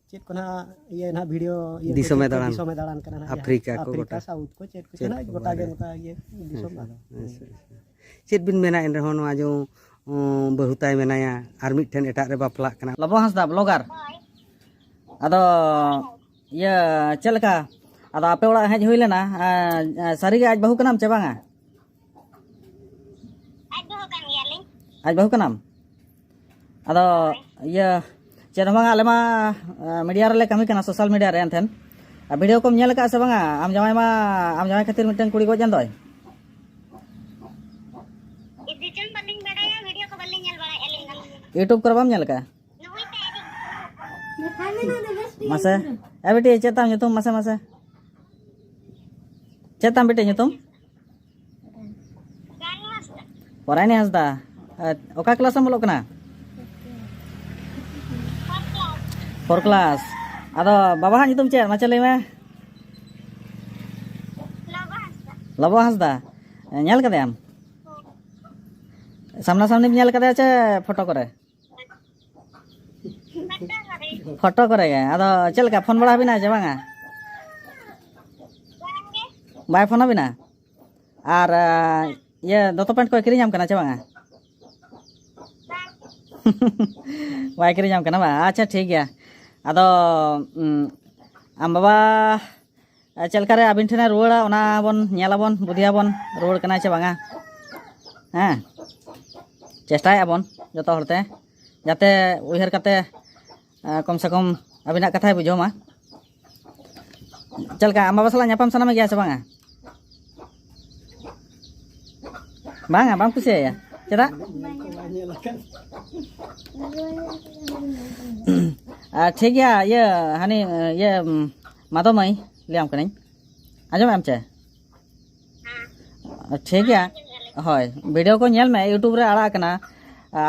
ᱪᱮᱫ ᱠᱚ ᱱᱟᱦᱟᱜ ᱤᱭᱟᱹ ᱱᱟᱦᱟᱜ video ᱤᱭᱟᱹ ᱠᱚ ᱫᱤᱥᱚᱢᱮ ᱪᱮᱫ ᱠᱚ ᱫᱟᱬᱟᱱ᱾ ᱫᱤᱥᱚᱢᱮ ᱫᱟᱬᱟᱱ ᱠᱟᱱᱟ ᱱᱟᱦᱟᱜ, ᱡᱟᱦᱟᱸ ᱟᱯᱷᱨᱤᱠᱟ ᱠᱚ ᱟᱯᱷᱨᱤᱠᱟ, ᱜᱚᱴᱟ᱾ South ᱠᱚ ᱪᱮᱫ ᱠᱚ ᱪᱮᱫ ᱱᱟᱦᱟᱜ ᱠᱚ ᱜᱚᱴᱟ ᱜᱮ ᱵᱟᱲᱟᱭᱟ᱾ ᱱᱚᱝᱠᱟ ᱤᱭᱟᱹ ᱫᱤᱥᱚᱢ ᱟᱪᱪᱷᱟ, ᱟᱫᱚ᱾ ᱟᱪᱪᱷᱟ, ᱟᱪᱪᱷᱟ᱾ ᱪᱮᱫ ᱵᱤᱱ ᱢᱮᱱᱟ, ᱮᱱ ᱨᱮᱦᱚᱸ ᱱᱚᱣᱟ ᱡᱮ, ᱩᱸ, ᱵᱟᱹᱦᱩ ᱛᱟᱭ ᱢᱮᱱᱟᱭᱟ ᱟᱨ ᱢᱤᱫᱴᱷᱮᱱ ᱮᱴᱟᱜ ᱨᱮ ᱵᱟᱯᱞᱟᱜ ᱠᱟᱱᱟ? ᱞᱚᱵᱚ ᱦᱟᱸᱥᱫᱟ, blogger᱾ ᱟᱫᱚ ᱤᱭᱟᱹ ᱪᱮᱫ ᱞᱮᱠᱟ? ᱟᱫᱚ ᱟᱯᱮ ᱚᱲᱟᱜ ᱦᱮᱡ ᱦᱩᱭ ᱞᱮᱱᱟ, ᱮᱸ, ᱮᱸ, ᱥᱟᱹᱨᱤᱜᱮ ᱟᱡ ᱵᱟᱹᱦᱩ ᱠᱟᱱᱟᱢ ᱪᱮ ᱵᱟᱝᱟ? ᱟᱡ ᱵᱟᱹᱦᱩ ᱠᱟᱱ ᱜᱮᱭᱟᱞᱤᱧ᱾ ᱟᱡ ᱵᱟᱹᱦᱩ ᱠᱟᱱᱟᱢ? ᱟᱫᱚ ᱦᱳᱭ᱾ ᱤᱭᱟᱹ ᱪᱮᱫ ᱦᱚᱸ ᱵᱟᱝᱟ, ᱟᱞᱮ ᱢᱟ, ᱮᱸ, media ᱨᱮᱞᱮ ᱠᱟᱹᱢᱤ ᱠᱟᱱᱟ, social media ᱨᱮ ᱮᱱᱛᱮᱱ᱾ ᱟᱨ video ᱠᱚᱢ ᱧᱮᱞ ᱟᱠᱟᱫᱼᱟ ᱥᱮ ᱵᱟᱝᱟ? ᱟᱢ ᱡᱟᱶᱟᱭ ᱢᱟ, ᱟᱢ ᱡᱟᱶᱟᱭ ᱠᱷᱟᱹᱛᱤᱨ ᱢᱤᱫᱴᱮᱱ ᱠᱩᱲᱤ ᱜᱚᱡ ᱮᱱ ᱫᱚᱭ᱾ ᱤᱫᱤ ᱪᱚᱝ ᱵᱟᱹᱞᱤᱧ ᱵᱟᱲᱟᱭᱟ, video ᱠᱚ ᱵᱟᱹᱞᱤᱧ ᱧᱮᱞ ᱵᱟᱲᱟᱭᱟ ᱟᱹᱞᱤᱧ ᱫᱚ᱾ YouTube ᱠᱚᱨᱮ ᱵᱟᱢ ᱧᱮᱞ ᱟᱠᱟᱫᱼᱟ? ᱢᱟᱥᱮ, ᱮ ᱵᱤᱴᱤ, ᱪᱮᱫ ᱛᱟᱢ ᱧᱩᱛᱩᱢ? ᱢᱟᱥᱮ, ᱢᱟᱥᱮ᱾ ᱪᱮᱫ ᱛᱟᱢ ᱵᱤᱴᱤ ᱧᱩᱛᱩᱢ? ᱯᱚᱨᱟᱭᱱᱤ ᱦᱟᱸᱥᱫᱟ᱾ ᱮ, ᱚᱠᱟ class ᱮᱢ ᱚᱞᱚᱜ ᱠᱟᱱᱟ? Four class᱾ ᱟᱫᱚ ᱵᱟᱵᱟᱣᱟᱜ ᱧᱩᱛᱩᱢ ᱪᱮᱫ? ᱢᱟᱥᱮ ᱞᱟᱹᱭ ᱢᱮ᱾ ᱞᱚᱵᱚ ᱦᱟᱸᱥᱫᱟ᱾ ᱮ, ᱧᱮᱞ ᱠᱟᱫᱮᱭᱟᱢ? ᱥᱟᱢᱱᱟ ᱥᱟᱢᱱᱤᱢ ᱧᱮᱞ ᱠᱟᱫᱮᱭᱟ ᱪᱮ ᱯᱷᱳᱴᱳ ᱠᱚᱨᱮ? ᱯᱷᱳᱴᱳ ᱠᱚᱨᱮ ᱜᱮ᱾ ᱟᱫᱚ ᱪᱮᱫ ᱞᱮᱠᱟ, ᱯᱷᱳᱱ ᱵᱟᱲᱟ ᱟᱹᱵᱤᱱᱟ ᱪᱮ ᱵᱟᱝᱟ? ᱵᱟᱭ ᱯᱷᱳᱱ ᱟᱹᱵᱤᱱᱟ? ᱟᱨ, ᱟ, ᱤᱭᱟᱹ, ᱫᱚᱛᱚ ᱯᱮᱱᱴ ᱠᱚᱭ ᱠᱤᱨᱤᱧᱟᱢ ᱠᱟᱱᱟ ᱪᱮ ᱵᱟᱝᱟ? ᱵᱟᱭ ᱠᱤᱨᱤᱧᱟᱢ ᱠᱟᱱᱟ ᱵᱟᱝ? ᱟᱪᱪᱷᱟ, ᱴᱷᱤᱠ ᱜᱮᱭᱟ᱾ ᱟᱫᱚ, ᱩᱸ, ᱟᱢ ᱵᱟᱵᱟ ᱪᱮᱫ ᱞᱮᱠᱟᱨᱮ ᱟᱹᱵᱤᱱ ᱴᱷᱮᱱᱮ ᱨᱩᱣᱟᱹᱲᱟ, ᱚᱱᱟ ᱵᱚᱱ ᱧᱮᱞᱟᱵᱚᱱ, ᱵᱩᱫᱷᱤᱭᱟᱵᱚᱱ, ᱨᱩᱣᱟᱹᱲ ᱠᱟᱱᱟᱭ ᱪᱮ ᱵᱟᱝᱟ᱾ ᱦᱮᱸ, ᱪᱮᱥᱴᱟᱭᱮᱫᱼᱟ ᱵᱚᱱ ᱡᱚᱛᱚ ᱦᱚᱲᱛᱮ, ᱡᱟᱛᱮ ᱩᱭᱦᱟᱹᱨ ᱠᱟᱛᱮ, ᱮ, ᱠᱚᱢ ᱥᱮ ᱠᱚᱢ ᱟᱹᱵᱤᱱᱟᱜ ᱠᱟᱛᱷᱟᱭ ᱵᱩᱡᱷᱟᱹᱣ ᱢᱟ᱾ ᱪᱮᱫ ᱞᱮᱠᱟ, ᱟᱢ ᱵᱟᱵᱟ ᱥᱟᱞᱟᱜ ᱧᱟᱯᱟᱢ ᱥᱟᱱᱟ ᱢᱮ ᱜᱮᱭᱟ ᱥᱮ ᱵᱟᱝᱟ? ᱵᱟᱝᱟ, ᱵᱟᱢ ᱠᱩᱥᱤᱭᱟᱭᱟ? ᱪᱮᱫᱟᱜ? ᱟᱨ ᱴᱷᱤᱠ ᱜᱮᱭᱟ, ᱤᱭᱟᱹ, ᱦᱟᱹᱱᱤ, ᱤᱭᱟᱹ, ᱢᱟᱫᱚ ᱢᱟᱹᱭ, ᱞᱟᱹᱭᱟᱢ ᱠᱟᱹᱱᱟᱹᱧ, ᱟᱸᱡᱚᱢᱮᱫ ᱟᱢ ᱪᱮ? ᱴᱷᱤᱠ ᱜᱮᱭᱟ᱾ ᱦᱳᱭ, ᱵᱷᱤᱰᱤᱭᱳ ᱠᱚ ᱧᱮᱞ ᱢᱮ, ᱭᱩᱴᱩᱵᱽ ᱨᱮ ᱟᱲᱟᱜ ᱟᱠᱟᱱᱟ᱾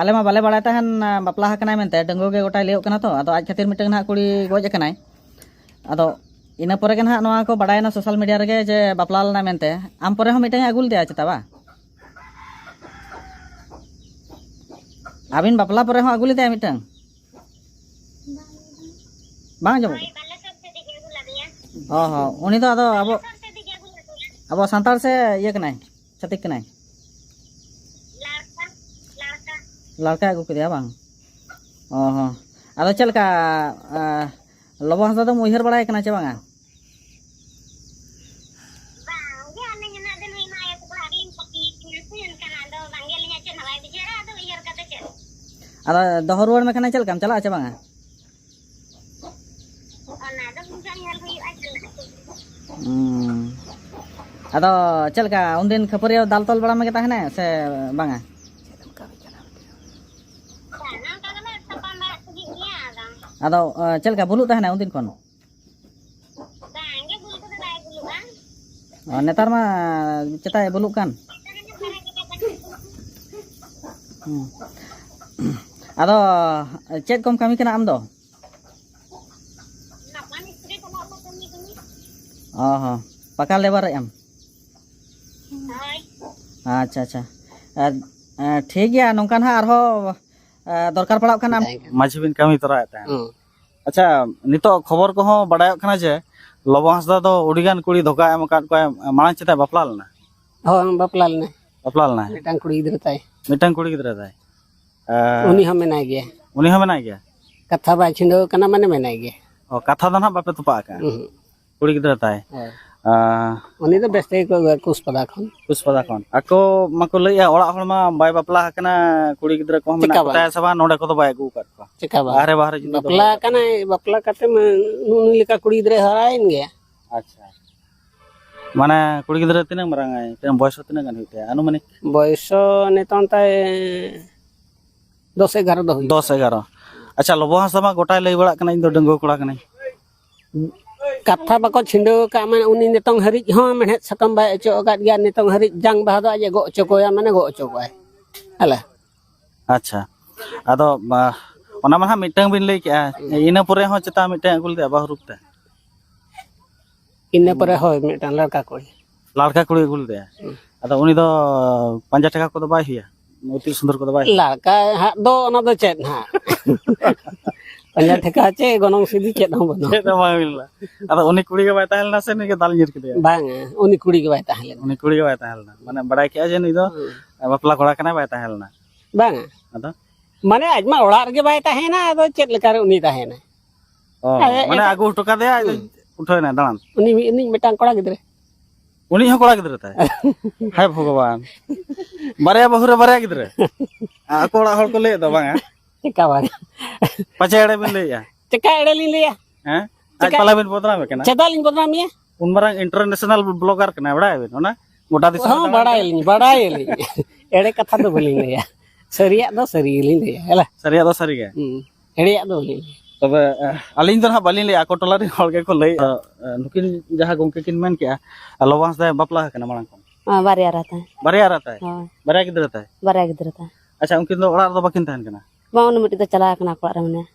ᱟᱞᱮ ᱢᱟ ᱵᱟᱞᱮ ᱵᱟᱲᱟᱭ ᱛᱟᱦᱮᱱ, ᱵᱟᱯᱞᱟ ᱟᱠᱟᱱᱟᱭ ᱢᱮᱱᱛᱮ, ᱰᱟᱺᱜᱩᱣᱟᱹ ᱜᱮ ᱜᱚᱴᱟᱭ ᱞᱟᱹᱭᱚᱜ ᱠᱟᱱᱟ ᱛᱚ, ᱟᱫᱚ ᱟᱡ ᱠᱷᱟᱹᱛᱤᱨ ᱢᱤᱫᱴᱟᱝ ᱱᱟᱦᱟᱜ ᱠᱩᱲᱤ ᱜᱚᱡ ᱟᱠᱟᱱᱟᱭ᱾ ᱟᱫᱚ ᱤᱱᱟᱹ ᱯᱚᱨᱮ ᱜᱮ ᱱᱟᱦᱟᱜ ᱱᱚᱣᱟ ᱠᱚ ᱵᱟᱲᱟᱭᱮᱱᱟ ᱥᱳᱥᱟᱞ ᱢᱤᱰᱤᱭᱟ ᱨᱮᱜᱮ ᱡᱮ ᱵᱟᱯᱞᱟ ᱞᱮᱱᱟᱭ ᱢᱮᱱᱛᱮ᱾ ᱟᱢ ᱯᱚᱨᱮ ᱦᱚᱸ ᱢᱤᱫᱴᱟᱝ ᱮ ᱟᱹᱜᱩ ᱞᱮᱫᱮᱭᱟ ᱪᱮᱛᱟ ᱵᱟ? ᱟᱹᱵᱤᱱ ᱵᱟᱯᱞᱟ ᱯᱚᱨᱮ ᱦᱚᱸ ᱟᱹᱜᱩ ᱞᱮᱫᱮᱭᱟ ᱢᱤᱫᱴᱟᱝ? ᱵᱟᱝ ᱟᱸᱡᱚᱢᱚᱜ ᱠᱟᱱᱟ? ᱚ ᱦᱚᱸ, ᱩᱱᱤ ᱫᱚ ᱟᱫᱚ ᱟᱵᱚ, ᱟᱵᱚ ᱥᱟᱱᱛᱟᱲ ᱥᱮ ᱤᱭᱟᱹ ᱠᱟᱱᱟᱭ, ᱪᱷᱟᱹᱛᱤᱠ ᱠᱟᱱᱟᱭ? ᱞᱟᱲᱠᱟ ᱟᱹᱜᱩ ᱠᱮᱫᱮᱭᱟ ᱵᱟᱝ? ᱚ ᱦᱚᱸ, ᱟᱫᱚ ᱪᱮᱫ ᱞᱮᱠᱟ, ᱟ, ᱞᱚᱵᱚ ᱦᱟᱸᱥᱫᱟ ᱫᱚᱢ ᱩᱭᱦᱟᱹᱨ ᱵᱟᱲᱟᱭ ᱠᱟᱱᱟ ᱪᱮ ᱵᱟᱝᱟ? ᱵᱟᱝᱜᱮ, ᱟᱹᱞᱤᱧ ᱩᱱᱟᱹᱜ ᱫᱤᱱ ᱦᱩᱭᱱᱟ ᱟᱭᱳ ᱛᱟᱠᱚ ᱚᱲᱟᱜ ᱨᱮᱞᱤᱧ ᱛᱟᱦᱮᱸ ᱠᱟᱱᱟ ᱥᱮ, ᱮᱱᱠᱷᱟᱱ ᱟᱫᱚ ᱵᱟᱝᱜᱮ ᱟᱹᱞᱤᱧᱟᱜ ᱪᱮᱫ ᱦᱚᱸ ᱵᱟᱭ ᱵᱩᱡᱷᱟᱹᱣᱟ, ᱟᱫᱚ ᱩᱭᱦᱟᱹᱨ ᱠᱟᱛᱮ ᱪᱮᱫ? ᱟᱫᱚ ᱫᱚᱦᱚ ᱨᱩᱣᱟᱹᱲ ᱢᱮ ᱠᱷᱟᱱ ᱪᱮᱫ ᱞᱮᱠᱟᱢ ᱪᱟᱞᱟᱜᱼᱟ ᱪᱮ ᱵᱟᱝᱟ? ᱚᱱᱟ ᱫᱚ ᱵᱩᱡᱷᱟᱹᱣ ᱧᱮᱞ ᱦᱩᱭᱩᱜᱼᱟ, ᱪᱮᱫ ᱞᱮᱠᱟ ᱠᱚ ᱤᱫᱤᱭᱟ᱾ ᱦᱩᱸ᱾ ᱟᱫᱚ ᱪᱮᱫ ᱞᱮᱠᱟ ᱩᱱᱫᱤᱱ ᱠᱷᱟᱹᱯᱟᱹᱨᱤ ᱫᱟᱞ ᱛᱚᱞ ᱵᱟᱲᱟ ᱢᱮᱜᱮ ᱛᱟᱦᱮᱱᱟᱭ ᱥᱮ ᱵᱟᱝᱟ? ᱵᱟᱝᱟ, ᱚᱱᱠᱟ ᱫᱚᱞᱮ ᱛᱟᱯᱟᱢ ᱵᱟᱲᱟᱜ ᱛᱮᱜᱮ ᱜᱮᱭᱟ, ᱟᱫᱚ᱾ ᱟᱫᱚ, ᱮ, ᱪᱮᱫ ᱞᱮᱠᱟ ᱵᱷᱩᱞᱩᱜ ᱛᱟᱦᱮᱱᱟᱭ ᱩᱱᱫᱤᱱ ᱠᱷᱚᱱ? ᱵᱟᱝᱜᱮ, ᱵᱩᱞ ᱠᱚᱫᱚ ᱵᱟᱭ ᱵᱩᱞᱩᱜᱼᱟ᱾ ᱚ, ᱱᱮᱛᱟᱨ ᱢᱟ ᱪᱮᱛᱟᱭ ᱵᱩᱞᱩᱜ ᱠᱟᱱ᱾ ᱦᱩᱸ᱾ ᱟᱫᱚ ᱪᱮᱫ ᱠᱚᱢ ᱠᱟᱹᱢᱤ ᱠᱟᱱᱟ ᱟᱢ ᱫᱚ? ᱥᱟᱯᱟ ᱢᱤᱥᱛᱨᱤ ᱥᱟᱞᱟᱜ ᱞᱮ ᱠᱟᱹᱢᱤ ᱠᱟᱱᱟ᱾ ᱚ ᱦᱚᱸ, ᱯᱟᱠᱟ ᱞᱮᱵᱟᱨᱮᱫ ᱟᱢ? ᱦᱳᱭ᱾ ᱟᱪᱪᱷᱟ, ᱟᱪᱪᱷᱟ᱾ ᱟᱨ, ᱮ, ᱴᱷᱤᱠ ᱜᱮᱭᱟ, ᱱᱚᱝᱠᱟ ᱱᱟᱦᱟᱜ ᱟᱨᱦᱚᱸ, ᱮ, ᱫᱚᱨᱠᱟᱨ ᱯᱟᱲᱟᱜ ᱠᱷᱟᱱ ᱟᱢ ᱢᱟᱹᱡᱷᱤ ᱵᱤᱱ ᱠᱟᱹᱢᱤ ᱛᱚᱨᱟᱭᱮᱫ ᱛᱟᱦᱮᱸᱫ᱾ ᱦᱩᱸ᱾ ᱟᱪᱪᱷᱟ, ᱱᱤᱛᱚᱜ ᱠᱷᱚᱵᱚᱨ ᱠᱚᱦᱚᱸ ᱵᱟᱰᱟᱭᱚᱜ ᱠᱟᱱᱟ ᱡᱮ ᱞᱚᱵᱚ ᱦᱟᱸᱥᱫᱟ ᱫᱚ ᱟᱹᱰᱤᱜᱟᱱ ᱠᱩᱲᱤ ᱫᱷᱳᱠᱟ ᱮᱢ ᱟᱠᱟᱫ ᱠᱚᱣᱟᱭ᱾ ᱢᱟᱲᱟᱝ ᱪᱮᱛᱟᱭ ᱵᱟᱯᱞᱟ ᱞᱮᱱᱟ? ᱦᱳᱭ, ᱵᱟᱯᱞᱟ ᱞᱮᱱᱟᱭ᱾ ᱵᱟᱯᱞᱟ ᱞᱮᱱᱟᱭ? ᱢᱤᱫᱴᱟᱝ ᱠᱩᱲᱤ ᱜᱤᱫᱽᱨᱟᱹ ᱛᱟᱭ᱾ ᱢᱤᱫᱴᱟᱝ ᱠᱩᱲᱤ ᱜᱤᱫᱽᱨᱟᱹ ᱛᱟᱭ? ᱮᱸ, ᱩᱱᱤ ᱦᱚᱸ ᱢᱮᱱᱟᱭ ᱜᱮᱭᱟ᱾ ᱩᱱᱤ ᱦᱚᱸ ᱢᱮᱱᱟᱭ ᱜᱮᱭᱟ? ᱠᱟᱛᱷᱟ ᱵᱟᱭ ᱪᱷᱤᱰᱟᱹᱣ ᱠᱟᱱᱟ, ᱢᱟᱱᱮ ᱢᱮᱱᱟᱭ ᱜᱮᱭᱟ᱾ ᱚ, ᱠᱟᱛᱷᱟ ᱫᱚ ᱱᱟᱦᱟᱜ ᱵᱟᱯᱮ ᱛᱚᱯᱟᱜ ᱟᱠᱟᱫᱼᱟ? ᱩᱦᱩᱸ᱾ ᱠᱩᱲᱤ ᱜᱤᱫᱽᱨᱟᱹ ᱛᱟᱭ? ᱦᱳᱭ᱾ ᱟᱸ, ᱩᱱᱤ ᱫᱚ ᱵᱮᱥ ᱛᱮᱜᱮ ᱠᱚ ᱟᱹᱜᱩᱭᱟ ᱠᱩᱥᱯᱟᱫᱟ ᱠᱷᱚᱱ᱾ ᱠᱩᱥᱯᱟᱫᱟ ᱠᱷᱚᱱ᱾ ᱟᱠᱚ ᱢᱟᱠᱚ ᱞᱟᱹᱭᱮᱫᱼᱟ, ᱚᱲᱟᱜ ᱦᱚᱲ ᱢᱟ ᱵᱟᱭ ᱵᱟᱯᱞᱟ ᱟᱠᱟᱱᱟ, ᱠᱩᱲᱤ ᱜᱤᱫᱽᱨᱟᱹ ᱠᱚᱦᱚᱸ ᱢᱮᱱᱟᱜ ᱪᱮᱠᱟ ᱵᱟᱝ? ᱠᱚᱛᱟᱭᱟ ᱥᱮ ᱵᱟᱝ, ᱱᱚᱰᱮ ᱠᱚᱫᱚ ᱵᱟᱭ ᱟᱹᱜᱩ ᱟᱠᱟᱫ ᱠᱚᱣᱟ᱾ ᱪᱮᱠᱟ ᱵᱟᱝ? ᱵᱟᱦᱨᱮ ᱵᱟᱦᱨᱮ ᱡᱩᱫᱤ ᱵᱟᱯᱞᱟ ᱫᱚᱦᱚ ᱠᱟᱛᱮ᱾ ᱟᱠᱟᱱᱟᱭ, ᱵᱟᱯᱞᱟ ᱠᱟᱛᱮ ᱢᱟ ᱱᱩᱜᱼᱩ ᱱᱩᱭ ᱞᱮᱠᱟ ᱠᱩᱲᱤ ᱜᱤᱫᱽᱨᱟᱹᱭ ᱦᱟᱨᱟᱭᱮᱱ ᱜᱮᱭᱟ᱾ ᱟᱪᱪᱷᱟ᱾ ᱢᱟᱱᱮ ᱠᱩᱲᱤ ᱜᱤᱫᱽᱨᱟᱹ ᱛᱤᱱᱟᱹᱜ ᱢᱟᱨᱟᱝ ᱟᱭ? ᱛᱤᱱᱟᱹᱜ ᱵᱚᱭᱚᱥ ᱦᱚᱸ ᱛᱤᱱᱟᱹᱜ ᱜᱟᱱ ᱦᱩᱭᱩᱜ ᱛᱟᱭᱟ ᱟᱱᱩᱢᱟᱱᱤᱠ? ᱵᱚᱭᱚᱥ ᱦᱚᱸ ᱱᱤᱛᱚᱝ ᱛᱟᱭ ᱫᱚᱥ ᱮᱜᱟᱨᱚ ᱫᱚ ᱦᱩᱭᱩᱜ᱾ ᱫᱚᱥ ᱮᱜᱟᱨᱚ᱾ ᱟᱪᱪᱷᱟ, ᱞᱚᱵᱚ ᱦᱟᱸᱥᱫᱟ ᱢᱟ ᱜᱚᱴᱟᱭ ᱞᱟᱹᱭ ᱵᱟᱲᱟᱜ ᱠᱟᱱᱟ, "ᱤᱧ ᱫᱚ ᱰᱟᱺᱜᱩᱣᱟᱹ ᱠᱚᱲᱟ ᱠᱟᱹᱱᱟᱹᱧ᱾" ᱠᱟᱛᱷᱟ ᱵᱟᱠᱚ ᱪᱷᱤᱸᱰᱟᱹᱣ ᱟᱠᱟᱫ, ᱢᱟᱱᱮ ᱩᱱᱤ ᱱᱤᱛᱚᱝ ᱦᱟᱹᱨᱤᱡ ᱦᱚᱸ ᱢᱮᱲᱦᱮᱫ ᱥᱟᱠᱟᱢ ᱵᱟᱭ ᱚᱪᱚᱜ ᱟᱠᱟᱫ ᱜᱮᱭᱟ, ᱱᱤᱛᱚᱝ ᱦᱟᱹᱨᱤᱡ ᱡᱟᱝ ᱵᱟᱦᱟ ᱫᱚ ᱟᱡ ᱮ ᱜᱚᱜ ᱚᱪᱚ ᱠᱚᱣᱟ, ᱢᱟᱱᱮ ᱜᱚᱜ ᱚᱪᱚ ᱠᱚᱣᱟᱭ᱾ ᱦᱮᱞᱮ᱾ ᱟᱪᱪᱷᱟ, ᱟᱫᱚ ᱚᱱᱟ ᱢᱟ ᱦᱟᱸᱜ ᱢᱤᱫᱴᱟᱝ ᱵᱤᱱ ᱞᱟᱹᱭ ᱠᱮᱜᱼᱟ, ᱤᱱᱟᱹ ᱯᱚᱨᱮ ᱦᱚᱸ ᱪᱮᱛᱟᱱ ᱢᱤᱫᱴᱟᱝ ᱟᱹᱜᱩ ᱞᱮᱫᱮᱭᱟ ᱵᱟᱹᱦᱩ ᱨᱩᱯ ᱛᱮ? ᱤᱱᱟᱹ ᱯᱚᱨᱮ ᱦᱳᱭ, ᱢᱤᱫᱴᱟᱝ ᱞᱟᱲᱠᱟ ᱠᱩᱲᱤ᱾ ᱞᱟᱲᱠᱟ ᱠᱩᱲᱤ ᱟᱹᱜᱩ ᱞᱮᱫᱮᱭᱟ᱾ ᱟᱫᱚ ᱩᱱᱤ ᱫᱚ ᱯᱟᱸᱡᱟ ᱴᱷᱮᱠᱟ ᱠᱚᱫᱚ ᱵᱟᱭ ᱦᱩᱭᱟ? ᱤᱛᱤᱞ ᱥᱩᱱᱫᱚᱨ ᱠᱚᱫᱚ ᱵᱟᱭ ᱦᱩᱭᱟ? ᱞᱟᱲᱠᱟ ᱦᱟᱸᱜ ᱫᱚ ᱚᱱᱟ ᱫᱚ ᱪᱮᱫ ᱦᱟᱸᱜ? ᱯᱟᱸᱡᱟ ᱴᱷᱮᱠᱟ ᱪᱮᱫ, ᱜᱚᱱᱚᱝ ᱥᱤᱫᱤ ᱪᱮᱫ ᱦᱚᱸ ᱵᱟᱹᱱᱩᱜᱼᱟ᱾ ᱪᱮᱫ ᱦᱚᱸ ᱵᱟᱝ ᱦᱩᱭ ᱞᱮᱱᱟ᱾ ᱟᱫᱚ ᱩᱱᱤ ᱠᱩᱲᱤ ᱜᱮ ᱵᱟᱭ ᱛᱟᱦᱮᱸ ᱞᱮᱱᱟ ᱥᱮ ᱱᱩᱭ ᱜᱮ ᱫᱟᱞ ᱧᱤᱨ ᱠᱮᱫᱮᱭᱟ? ᱵᱟᱝᱟ, ᱩᱱᱤ ᱠᱩᱲᱤ ᱜᱮ ᱵᱟᱭ ᱛᱟᱦᱮᱸ ᱞᱮᱱᱟ᱾ ᱩᱱᱤ ᱠᱩᱲᱤ ᱜᱮ ᱵᱟᱭ ᱛᱟᱦᱮᱸ ᱞᱮᱱᱟ, ᱢᱟᱱᱮ ᱵᱟᱲᱟᱭ ᱠᱮᱜᱼᱟ ᱡᱮ ᱱᱩᱭ ᱫᱚ ᱵᱟᱯᱞᱟ ᱠᱚᱲᱟ ᱠᱟᱱᱟᱭ, ᱵᱟᱭ ᱛᱟᱦᱮᱸ ᱞᱮᱱᱟ᱾ ᱵᱟᱝᱟ᱾ ᱟᱫᱚ? ᱢᱟᱱᱮ ᱟᱡ ᱢᱟ ᱚᱲᱟᱜ ᱨᱮᱜᱮ ᱵᱟᱭ ᱛᱟᱦᱮᱱᱟ, ᱟᱫᱚ ᱪᱮᱫ ᱞᱮᱠᱟᱨᱮ ᱩᱱᱤ ᱛᱟᱦᱮᱱᱟᱭ? ᱚ, ᱟᱨ ᱢᱟᱱᱮ ᱮᱴᱟᱜ ᱟᱹᱜᱩ ᱦᱚᱴᱚ ᱠᱟᱫᱮᱭᱟ, ᱟᱡ ᱫᱚ ᱦᱩᱸ᱾ ᱩᱴᱷᱟᱹᱣ ᱮᱱᱟᱭ ᱫᱟᱬᱟᱱ᱾ ᱩᱱᱤ ᱢᱤᱫ, ᱩᱱᱤ ᱢᱤᱫᱴᱟᱝ ᱠᱚᱲᱟ ᱜᱤᱫᱽᱨᱟᱹ᱾ ᱩᱱᱤ ᱦᱚᱸ ᱠᱚᱲᱟ ᱜᱤᱫᱽᱨᱟᱹ ᱛᱟᱭ? ᱦᱟᱭ ᱵᱷᱚᱜᱚᱵᱟᱱ, ᱵᱟᱨᱭᱟ ᱵᱟᱹᱦᱩ ᱨᱮ ᱵᱟᱨᱭᱟ ᱜᱤᱫᱽᱨᱟᱹ᱾ ᱟᱠᱚ ᱚᱲᱟᱜ ᱦᱚᱲ ᱠᱚ ᱞᱟᱹᱭᱮᱫ ᱫᱚ ᱵᱟᱝᱟ? ᱪᱮᱠᱟ ᱵᱟᱝ? ᱯᱟᱪᱮ ᱮᱲᱮ ᱵᱤᱱ ᱞᱟᱹᱭᱮᱫᱼᱟ? ᱪᱮᱠᱟ ᱮᱲᱮ ᱞᱤᱧ ᱞᱟᱹᱭᱟ? ᱦᱮᱸ? ᱟᱡ ᱪᱮᱠᱟ? ᱯᱟᱞᱮ ᱵᱤᱱ ᱵᱚᱫᱱᱟᱢᱮ ᱠᱟᱱᱟ? ᱪᱮᱫᱟᱜ ᱞᱤᱧ ᱵᱚᱫᱱᱟᱢᱮᱭᱟ? ᱩᱱ ᱢᱟᱨᱟᱝ international blogger ᱠᱟᱱᱟᱭ, ᱵᱟᱲᱟᱭᱟᱵᱤᱱ? ᱚᱱᱟ ᱜᱚᱴᱟ ᱫᱤᱥᱚᱢ ᱦᱚᱸ ᱨᱮ ᱵᱟᱲᱟᱭᱟᱞᱤᱧ, ᱵᱟᱲᱟᱭᱟᱞᱤᱧ᱾ ᱮᱲᱮ ᱠᱟᱛᱷᱟ ᱫᱚ ᱵᱟᱹᱞᱤᱧ ᱞᱟᱹᱭᱟ᱾ ᱥᱟᱹᱨᱤᱭᱟᱜ ᱫᱚ ᱥᱟᱹᱨᱤ ᱜᱮᱞᱤᱧ ᱞᱟᱹᱭᱟ, ᱦᱮᱞᱟ᱾ ᱥᱟᱹᱨᱤᱭᱟᱜ ᱫᱚ ᱥᱟᱹᱨᱤ ᱜᱮ᱾ ᱦᱩᱸ᱾ ᱮᱲᱮᱭᱟᱜ ᱫᱚ ᱵᱟᱹᱞᱤᱧ ᱞᱟᱹᱭᱟ᱾ ᱛᱚᱵᱮ, ᱟᱹᱞᱤᱧ ᱫᱚ ᱱᱟᱦᱟᱜ ᱵᱟᱹᱞᱤᱧ ᱞᱟᱹᱭᱟ, ᱟᱠᱚ ᱴᱚᱞᱟ ᱨᱮᱱ ᱦᱚᱲ ᱜᱮᱠᱚ ᱞᱟᱹᱭᱟ᱾ ᱱᱩᱠᱤᱱ ᱡᱟᱦᱟᱸ ᱜᱚᱢᱠᱮ ᱠᱤᱱ ᱢᱮᱱ ᱠᱮᱜᱼᱟ, ᱞᱚᱵᱚ ᱦᱟᱸᱥᱫᱟᱭ ᱵᱟᱯᱞᱟ ᱟᱠᱟᱱᱟ ᱢᱟᱲᱟᱝ ᱠᱷᱚᱱ? ᱦᱮᱸ, ᱵᱟᱨᱭᱟ ᱨᱮ ᱛᱟᱦᱮᱸ᱾ ᱵᱟᱨᱭᱟ ᱨᱮ ᱛᱟᱭ? ᱦᱳᱭ᱾ ᱵᱟᱨᱭᱟ ᱜᱤᱫᱽᱨᱟᱹ ᱛᱟᱭ? ᱵᱟᱨᱭᱟ ᱜᱤᱫᱽᱨᱟᱹ ᱛᱟᱭ᱾ ᱟᱪᱪᱷᱟ, ᱩᱱᱠᱤᱱ ᱫᱚ ᱚᱲᱟᱜ ᱨᱮᱫᱚ ᱵᱟᱹᱠᱤᱱ ᱛᱟᱦᱮᱱ ᱠᱟᱱᱟ? ᱵᱟᱝ, ᱩᱱᱤ ᱢᱤᱫᱴᱤᱡ ᱫᱚ ᱪᱟᱞᱟᱣ ᱟᱠᱟᱱᱟ ᱚᱲᱟᱜ ᱨᱮ ᱢᱮᱱᱟᱭᱟ᱾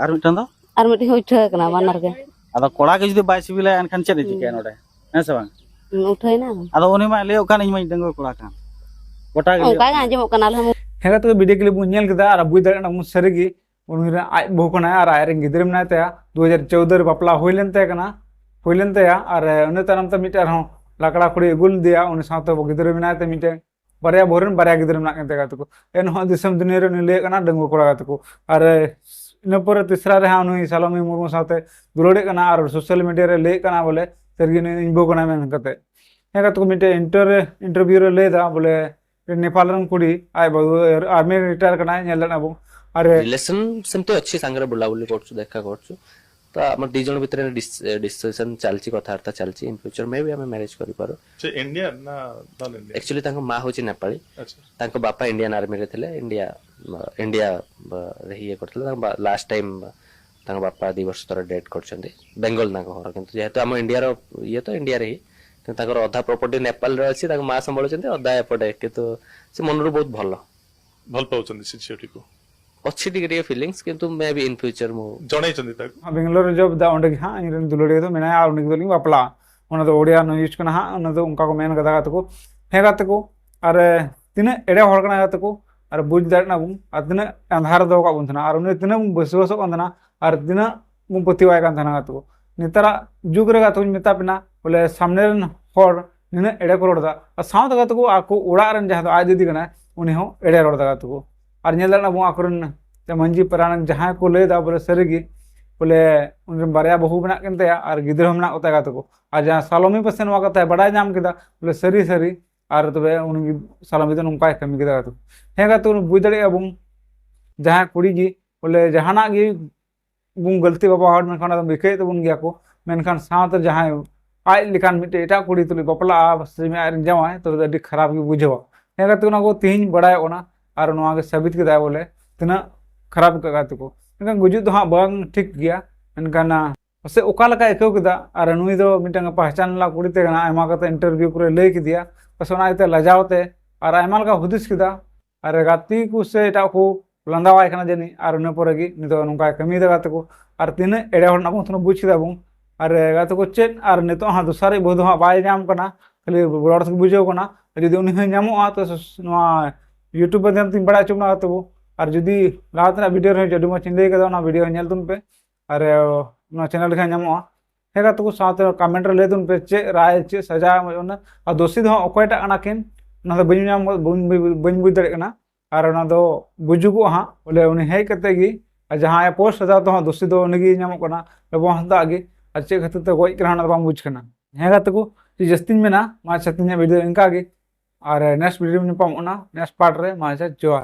ᱟᱨ ᱢᱤᱫᱴᱟᱝ ᱫᱚ? ᱟᱨ ᱢᱤᱫᱴᱤᱡ ᱦᱚᱸ ᱩᱴᱷᱟᱹᱣ ᱟᱠᱟᱱᱟ, ᱵᱟᱱᱟᱨ ᱜᱮ᱾ ᱟᱫᱚ ᱠᱚᱲᱟ ᱜᱮ ᱡᱩᱫᱤ ᱵᱟᱭ ᱥᱤᱵᱤᱞᱟᱭᱟ, ᱮᱱᱠᱷᱟᱱ ᱪᱮᱫ ᱮ ᱪᱤᱠᱟᱹᱭᱟ ᱱᱚᱰᱮ? ᱦᱮᱸ ᱥᱮ ᱵᱟᱝ? ᱦᱩᱸ, ᱩᱴᱷᱟᱹᱣ ᱮᱱᱟ᱾ ᱟᱫᱚ ᱩᱱᱤ ᱢᱟᱭ ᱞᱟᱹᱭᱚᱜ ᱠᱟᱱ, "ᱤᱧ ᱢᱟᱧ ᱰᱟᱺᱜᱩᱣᱟᱹ ᱠᱚᱲᱟ ᱠᱟᱱ᱾" ᱜᱚᱴᱟ ᱜᱮ ᱚᱱᱠᱟ ᱞᱟᱹᱭᱚᱜ ᱜᱮ ᱠᱟᱱᱟ᱾ ᱟᱸᱡᱚᱢᱚᱜ ᱠᱟᱱᱟ, ᱟᱞᱮ ᱦᱚᱸ᱾ ᱦᱮᱸ, ᱜᱟᱛᱮ ᱠᱚ, video clip ᱵᱚᱱ ᱧᱮᱞ ᱠᱮᱫᱟ ᱟᱨ ᱵᱩᱡᱽ ᱫᱟᱲᱮᱭᱟᱜ ᱠᱟᱱᱟ ᱵᱚᱱ ᱥᱟᱹᱨᱤ ᱜᱮ ᱩᱱᱤ ᱨᱮᱱ ᱟᱡ ᱵᱟᱹᱦᱩ ᱠᱟᱱᱟᱭ ᱟᱨ ᱟᱡ ᱨᱮᱱ ᱜᱤᱫᱽᱨᱟᱹ ᱢᱮᱱᱟᱭ ᱛᱟᱭᱟ᱾ ᱫᱩ ᱦᱟᱡᱟᱨ ᱪᱳᱣᱫᱟᱹ ᱨᱮ ᱵᱟᱯᱞᱟ ᱦᱩᱭ ᱞᱮᱱ ᱛᱟᱭ ᱠᱟᱱᱟ, ᱦᱩᱭ ᱞᱮᱱ ᱛᱟᱭᱟ᱾ ᱟᱨ, ᱮ, ᱤᱱᱟᱹ ᱛᱟᱭᱱᱚᱢ ᱛᱮ ᱢᱤᱫᱴᱮᱱ ᱟᱨᱦᱚᱸ ᱞᱟᱠᱲᱟ ᱠᱩᱲᱤ ᱟᱹᱜᱩ ᱞᱮᱫᱮᱭᱟ, ᱩᱱᱤ ᱥᱟᱶᱛᱮ ᱜᱤᱫᱽᱨᱟᱹ ᱢᱮᱱᱟᱭ ᱛᱮ ᱢᱤᱫᱴᱮᱱ ᱵᱟᱨᱭᱟ ᱵᱟᱹᱦᱩ ᱨᱮᱱ ᱵᱟᱨᱭᱟ ᱜᱤᱫᱽᱨᱟᱹ ᱢᱮᱱᱟᱜ ᱠᱤᱱ ᱛᱟᱭᱟ ᱜᱟᱛᱮ ᱠᱚ᱾ ᱮᱱᱦᱚᱸ ᱫᱤᱥᱚᱢ ᱫᱩᱱᱤᱭᱟᱹ ᱨᱮ ᱩᱱᱤ ᱞᱟᱹᱭᱟᱜ ᱠᱟᱱᱟ ᱰᱟᱺᱜᱩᱣᱟᱹ ᱠᱚᱲᱟ ᱜᱟᱛᱮ ᱠᱚ᱾ ᱟᱨ, ᱮ, ᱤᱱᱟᱹ ᱯᱚᱨᱮ ᱛᱮᱥᱨᱟ ᱨᱮ ᱦᱟᱸᱜ ᱩᱱᱤ ᱥᱟᱞᱚᱢᱤ ᱢᱩᱨᱢᱩ ᱥᱟᱶᱛᱮ ᱫᱩᱞᱟᱹᱲᱮᱜ ᱠᱟᱱᱟ ᱟᱨ social media ᱨᱮ ᱞᱟᱹᱭᱮᱫ ᱠᱟᱱᱟ ᱵᱚᱞᱮ ᱥᱟᱹᱨᱤ ᱜᱮ ᱱᱩᱭ ᱤᱧ ᱵᱟᱹᱦᱩ ᱠᱟᱱᱟᱭ ᱢᱮᱱ ᱠᱟᱛᱮ᱾ ᱦᱮᱸ ᱜᱟᱛᱮ ᱠᱚ, ᱢᱤᱫᱴᱮᱱ inter-, interview ᱨᱮ ᱞᱟᱹᱭ ᱮᱫᱟ ᱵᱚᱞᱮ ᱱᱮᱯᱟᱞ ᱨᱮᱱ ᱠᱩᱲᱤ ᱟᱡ ᱵᱟᱹᱦᱩ army retire ᱠᱟᱱᱟᱭ, ᱧᱮᱞ ᱫᱟᱲᱮᱭᱟᱜ ᱵᱚᱱ᱾ ᱟᱨ ରିଲେସନ ସେମିତି ଅଛି, ସାଙ୍ଗରେ ବୁଲାବୁଲି କରୁଛୁ, ଦେଖା କରୁଛୁ, ତ ଆମର ଦି ଜଣ ଭିତରେ ଡିସକସନ ଚାଲିଛି, କଥାବାର୍ତ୍ତା ଚାଲିଛି। ଇନ୍ ଫ୍ୟୁଚର ମେ ବି ଆମେ ମ୍ୟାରେଜ କରିପାରୁ। ସେ ଇଣ୍ଡିଆନ ନା ନନ୍ ଇଣ୍ଡିଆନ? ଆକ୍ଚୁଆଲି ତାଙ୍କ ମା ହଉଛି ନେପାଳୀ, ଆଚ୍ଛା। ତାଙ୍କ ବାପା ଇଣ୍ଡିଆନ ଆର୍ମିରେ ଥିଲେ, ଇଣ୍ଡିଆ ଇଣ୍ଡିଆରେ ଇଏ କରିଥିଲେ। ତାଙ୍କ ଲାଷ୍ଟ ଟାଇମ୍ ତାଙ୍କ ବାପା ଦି ବର୍ଷ ତଳେ ଡେଥ୍ କରିଛନ୍ତି। ବେଙ୍ଗଲ ତାଙ୍କ ଘର, କିନ୍ତୁ ଯେହେତୁ ଆମ ଇଣ୍ଡିଆର ଇଏ ତ ଇଣ୍ଡିଆରେ ହିଁ, କିନ୍ତୁ ତାଙ୍କର ଅଧା ପ୍ରପର୍ଟି ନେପାଳରେ ଅଛି, ତାଙ୍କ ମା ସମ୍ଭାଳୁଛନ୍ତି, ଅଧା ଏପଟେ। କିନ୍ତୁ ସେ ମନରୁ ବହୁତ ଭଲ। ଭଲ ପାଉଛନ୍ତି ସେ ଝିଅଟିକୁ? ଅଛି ଟିକେ ଟିକେ ଫିଲିଙ୍ଗସ୍, କିନ୍ତୁ ମେ ବି ଇନ୍ ଫ୍ୟୁଚର ମୁଁ ଜଣେଇଛନ୍ତି ତାକୁ? ᱵᱮᱝᱜᱟᱞᱳᱨ ᱨᱮ ᱡᱚᱵ ᱫᱟ, ᱚᱸᱰᱮ ᱜᱮ ᱦᱟᱸᱜ ᱤᱧ ᱨᱮᱱ ᱫᱩᱞᱟᱹᱲᱤᱭᱟᱹ ᱫᱚ ᱢᱮᱱᱟᱭᱟ ᱟᱨ ᱩᱱᱤ ᱜᱮ ᱛᱟᱹᱞᱤᱧ ᱵᱟᱯᱞᱟᱜᱼᱟ᱾ ᱚᱱᱟ ᱫᱚ ᱳᱰᱤᱭᱟ ᱱᱚ ᱤᱭᱩᱡᱽ ᱠᱟᱱᱟ ᱦᱟᱸᱜ, ᱚᱱᱟ ᱫᱚ ᱚᱱᱠᱟ ᱠᱚ ᱢᱮᱱ ᱠᱟᱫᱟ ᱜᱟᱛᱮ ᱠᱚ᱾ ᱦᱮᱸ ᱜᱟᱛᱮ ᱠᱚ, ᱟᱨ ᱛᱤᱱᱟᱹᱜ ᱮᱲᱮ ᱦᱚᱲ ᱠᱟᱱᱟ ᱜᱟᱛᱮ ᱠᱚ, ᱟᱨ ᱵᱩᱡᱽ ᱫᱟᱲᱮᱭᱟᱜ ᱠᱟᱱᱟ ᱵᱚᱱ, ᱟᱨ ᱛᱤᱱᱟᱹᱜ ᱟᱸᱫᱷᱟᱨ ᱨᱮ ᱫᱚᱦᱚ ᱠᱟᱜ ᱵᱚᱱ ᱛᱟᱦᱮᱱᱟ, ᱟᱨ ᱩᱱᱤ ᱛᱤᱱᱟᱹᱜ ᱵᱚᱱ ᱵᱤᱥᱣᱟᱥᱚᱜ ᱠᱟᱱ ᱛᱟᱦᱮᱱᱟ, ᱟᱨ ᱛᱤᱱᱟᱹᱜ ᱵᱚᱱ ᱯᱟᱹᱛᱭᱟᱹᱣᱟᱭ ᱠᱟᱱ ᱛᱟᱦᱮᱱᱟ ᱜᱟᱛᱮ ᱠᱚ᱾ ᱱᱮᱛᱟᱨᱟᱜ ᱡᱩᱜᱽ ᱨᱮ ᱜᱟᱛᱮ ᱠᱚᱧ ᱢᱮᱛᱟ ᱯᱮᱱᱟ, ᱵᱚᱞᱮ ᱥᱟᱢᱱᱮ ᱨᱮᱱ ᱦᱚᱲ ᱱᱤᱱᱟᱹᱜ ᱮᱲᱮ ᱠᱚ ᱨᱚᱲ ᱮᱫᱟ, ᱟᱨ ᱥᱟᱶᱛᱮ ᱜᱟᱛᱮ ᱠᱚ ᱟᱠᱚ ᱚᱲᱟᱜ ᱨᱮᱱ ᱡᱟᱦᱟᱸ ᱫᱚ ᱟᱡ ᱫᱤᱫᱤ ᱠᱟᱱᱟᱭ, ᱩᱱᱤ ᱦᱚᱸ ᱮᱲᱮ ᱨᱚᱲ ᱮᱫᱟ ᱜᱟᱛᱮ ᱠᱚ᱾ ᱟᱨ ᱧᱮᱞ ᱫᱟᱲᱮᱭᱟᱜ ᱠᱟᱱᱟ ᱵᱚᱱ ᱟᱠᱚᱨᱮᱱ ᱢᱟᱹᱡᱷᱤ ᱯᱟᱨᱟᱱᱤᱠ ᱡᱟᱦᱟᱸᱭ ᱠᱚ ᱞᱟᱹᱭ ᱮᱫᱟ, ᱵᱚᱞᱮ ᱥᱟᱹᱨᱤᱜᱮ, ᱵᱚᱞᱮ ᱩᱱᱤ ᱨᱮᱱ ᱵᱟᱨᱭᱟ ᱵᱟᱹᱦᱩ ᱢᱮᱱᱟᱜ ᱠᱤᱱ ᱛᱟᱭᱟ ᱟᱨ ᱜᱤᱫᱽᱨᱟᱹ ᱦᱚᱸ ᱢᱮᱱᱟᱜ ᱠᱚᱛᱟᱭᱟ ᱜᱟᱛᱮ ᱠᱚ᱾ ᱟᱨ ᱡᱟᱦᱟᱸ ᱥᱟᱞᱚᱢᱤ ᱯᱟᱥᱮ ᱱᱚᱣᱟ ᱠᱟᱛᱷᱟᱭ ᱵᱟᱰᱟᱭ ᱧᱟᱢ ᱠᱮᱫᱟ, ᱵᱚᱞᱮ ᱥᱟᱹᱨᱤ ᱥᱟᱹᱨᱤ, ᱟᱨ ᱛᱚᱵᱮ ᱩᱱᱤ ᱥᱟᱞᱚᱢᱤ ᱫᱚ ᱱᱚᱝᱠᱟᱭ ᱠᱟᱹᱢᱤ ᱠᱮᱫᱟ ᱜᱟᱛᱮ ᱠᱚ᱾ ᱦᱮᱸ ᱜᱟᱛᱮ ᱠᱚ, ᱵᱩᱡᱽ ᱫᱟᱲᱮᱭᱟᱜᱼᱟ ᱵᱚᱱ, ᱡᱟᱦᱟᱸᱭ ᱠᱩᱲᱤ ᱜᱮ ᱵᱚᱞᱮ ᱡᱟᱦᱟᱱᱟᱜ ᱜᱮ ᱵᱚᱱ ᱜᱟᱹᱞᱛᱤ ᱵᱟᱵᱟ ᱦᱚᱲ, ᱢᱮᱱᱠᱷᱟᱱ ᱚᱱᱟ ᱫᱚ ᱵᱤᱠᱟᱹᱭᱮᱫ ᱛᱟᱵᱚᱱ ᱜᱮᱭᱟ ᱠᱚ᱾ ᱢᱮᱱᱠᱷᱟᱱ ᱥᱟᱶᱛᱮ ᱡᱟᱦᱟᱸᱭ ᱟᱡ ᱞᱮᱠᱟᱱ ᱢᱤᱫᱴᱮᱡ ᱮᱴᱟᱜ ᱠᱩᱲᱤ ᱛᱩᱞᱩᱡ ᱵᱟᱯᱞᱟᱜᱼᱟ, ᱥᱮ ᱟᱡ ᱨᱮᱱ ᱡᱟᱶᱟᱭ, ᱛᱚᱵᱮ ᱫᱚ ᱟᱹᱰᱤ ᱠᱷᱟᱨᱟᱯ ᱜᱮ ᱵᱩᱡᱷᱟᱹᱣᱟ᱾ ᱦᱮᱸ ᱜᱟᱛᱮ ᱠᱚ, ᱚᱱᱟ ᱠᱚ ᱛᱮᱦᱮᱧ ᱵᱟᱲᱟᱭᱚᱜ ᱠᱟᱱᱟ, ᱟᱨ ᱱᱚᱣᱟ ᱜᱮ ᱥᱟᱵᱤᱛ ᱠᱮᱫᱟᱭ ᱵᱚᱞᱮ ᱛᱤᱱᱟᱹᱜ ᱠᱷᱟᱨᱟᱯ ᱟᱹᱭᱠᱟᱹᱜ ᱜᱟᱛᱮ ᱠᱚ᱾ ᱢᱮᱱᱠᱷᱟᱱ ᱜᱩᱡᱩᱜ ᱫᱚ ᱦᱟᱸᱜ ᱵᱟᱝ ᱴᱷᱤᱠ ᱜᱮᱭᱟ, ᱢᱮᱱᱠᱷᱟᱱ ᱯᱟᱥᱮᱡ ᱚᱠᱟ ᱞᱮᱠᱟᱭ ᱟᱹᱭᱠᱟᱹᱣ ᱠᱮᱫᱟ, ᱟᱨ ᱱᱩᱭ ᱫᱚ ᱢᱤᱫᱴᱟᱝ ᱯᱟᱦᱪᱟᱱ ᱞᱟ ᱠᱩᱲᱤ ᱛᱮ ᱠᱟᱱᱟ, ᱟᱭᱢᱟ ᱠᱟᱛᱮ ᱤᱱᱴᱟᱨᱵᱷᱤᱭᱩ ᱠᱚᱨᱮ ᱞᱟᱹᱭ ᱠᱮᱫᱮᱭᱟ, ᱯᱟᱥᱮᱡ ᱚᱱᱟ ᱤᱭᱟᱹᱛᱮ ᱞᱟᱡᱟᱣ ᱛᱮ ᱟᱨ ᱟᱭᱢᱟ ᱞᱮᱠᱟ ᱦᱩᱫᱤᱥ ᱠᱮᱫᱟ, ᱟᱨ ᱜᱟᱛᱮ ᱠᱚ ᱥᱮ ᱮᱴᱟᱜ ᱠᱚ ᱞᱟᱸᱫᱟᱣᱟᱭ ᱠᱟᱱᱟ ᱡᱟᱹᱱᱤᱡ, ᱟᱨ ᱤᱱᱟᱹ ᱯᱚᱨᱮ ᱜᱮ ᱱᱤᱛᱚᱜ ᱱᱚᱝᱠᱟᱭ ᱠᱟᱹᱢᱤᱭᱮᱫᱟ ᱜᱟᱛᱮ ᱠᱚ᱾ ᱟᱨ ᱛᱤᱱᱟᱹᱜ ᱮᱲᱮ ᱦᱚᱲ ᱨᱮᱱᱟᱜ ᱵᱚᱱ ᱵᱩᱡᱽ ᱠᱮᱫᱟ ᱵᱚᱱ᱾ ᱟᱨ ᱜᱟᱛᱮ ᱠᱚ ᱪᱮᱫ, ᱟᱨ ᱱᱤᱛᱚᱜ ᱦᱚᱸ ᱫᱚᱥᱟᱨᱤᱡ ᱵᱟᱹᱦᱩ ᱫᱚ ᱦᱟᱸᱜ ᱵᱟᱭ ᱧᱟᱢ ᱠᱟᱱᱟ, ᱠᱷᱟᱹᱞᱤ ᱨᱚᱲ ᱛᱮᱜᱮ ᱵᱩᱡᱷᱟᱹᱣ ᱠᱟᱱᱟ᱾ ᱡᱩᱫᱤ ᱩᱱᱤ ᱦᱚᱸᱭ ᱧᱟᱢᱚᱜᱼᱟ, ᱛᱚ ᱱᱚᱣᱟ ᱭᱩᱴᱩᱵᱽ ᱢᱟᱫᱽᱫᱷᱚᱢ ᱛᱮᱧ ᱵᱟᱲᱟᱭ ᱦᱚᱪᱚ ᱵᱚᱱᱟ ᱜᱟᱛᱮ ᱠᱚ᱾ ᱟᱨ ᱡᱩᱫᱤ ᱞᱟᱦᱟ ᱛᱮᱱᱟᱜ ᱵᱷᱤᱰᱤᱭᱳ ᱨᱮᱦᱚᱸ ᱟᱹᱰᱤ ᱢᱚᱡᱽ ᱤᱧ ᱞᱟᱹᱭ ᱠᱟᱫᱟ, ᱚᱱᱟ ᱵᱷᱤᱰᱤᱭᱳ ᱦᱚᱸ ᱧᱮᱞ ᱛᱟᱵᱚᱱ ᱯᱮ᱾ ᱟᱨ ᱱᱚᱣᱟ ᱪᱮᱱᱮᱞ ᱨᱮ ᱦᱟᱸᱜ ᱧᱟᱢᱚᱜᱼᱟ᱾ ᱦᱮᱸ ᱜᱟᱛᱮ ᱠᱚ, ᱥᱟᱶᱛᱮ ᱠᱚᱢᱮᱱᱴ ᱨᱮ ᱞᱟᱹᱭ ᱛᱟᱵᱚᱱ ᱯᱮ ᱪᱮᱫ ᱨᱟᱭ, ᱪᱮᱫ ᱥᱟᱡᱟ ᱮᱢ ᱦᱩᱭᱩᱜᱼᱟ᱾ ᱟᱨ ᱫᱳᱥᱤ ᱫᱚ ᱦᱟᱸᱜ ᱚᱠᱚᱭᱴᱟᱜ ᱠᱟᱱᱟ ᱠᱤᱱ, ᱚᱱᱟ ᱫᱚ ᱵᱟᱹᱧ ᱧᱟᱢ, ᱵᱟᱹᱧ, ᱵᱟᱹᱧ ᱵᱩᱡᱽ ᱫᱟᱲᱮᱭᱟᱜ ᱠᱟᱱᱟ᱾ ᱟᱨ ᱚᱱᱟ ᱫᱚ ᱵᱩᱡᱩᱜᱚᱜᱼᱟ ᱦᱟᱸᱜ, ᱵᱚᱞᱮ ᱩᱱᱤ ᱦᱮᱡ ᱠᱟᱛᱮ ᱜᱮ, ᱟᱨ ᱡᱟᱦᱟᱸᱭ ᱯᱳᱥᱴ ᱮᱫᱟ ᱛᱚ ᱦᱟᱸᱜ ᱫᱳᱥᱤ ᱫᱚ ᱩᱱᱤ ᱜᱮ ᱧᱟᱢᱚᱜ ᱠᱟᱱᱟ, ᱞᱚᱵᱚ ᱦᱟᱸᱥᱫᱟ ᱜᱮ᱾ ᱟᱨ ᱪᱮᱫ ᱠᱷᱟᱹᱛᱤᱨ ᱛᱮ ᱜᱚᱡ ᱠᱟᱱᱟ ᱚᱱᱟ ᱫᱚ ᱵᱟᱝ ᱵᱩᱡᱽ ᱠᱟᱱᱟ᱾ ᱦᱮᱸ ᱜᱟᱛᱮ ᱠᱚ, ᱪᱮᱫ ᱡᱟᱹᱥᱛᱤᱧ ᱢᱮᱱᱟ, ᱢᱟ ᱟᱪᱪᱷᱟ ᱛᱮᱦᱮᱧᱟᱜ ᱵᱷᱤᱰᱤᱭᱳ ᱤᱱᱠᱟ ᱜᱮ, ᱟᱨ ᱱᱮᱠᱥᱴ ᱵᱷᱤᱰᱤᱭᱳ ᱧᱟᱯᱟᱢᱚᱜ ᱠᱟᱱᱟ, ᱱᱮᱠᱥᱴ ᱯᱟᱨᱴ ᱨᱮ᱾ ᱢᱟ ᱟᱪᱪᱷᱟ, ᱡᱚᱦᱟᱨ᱾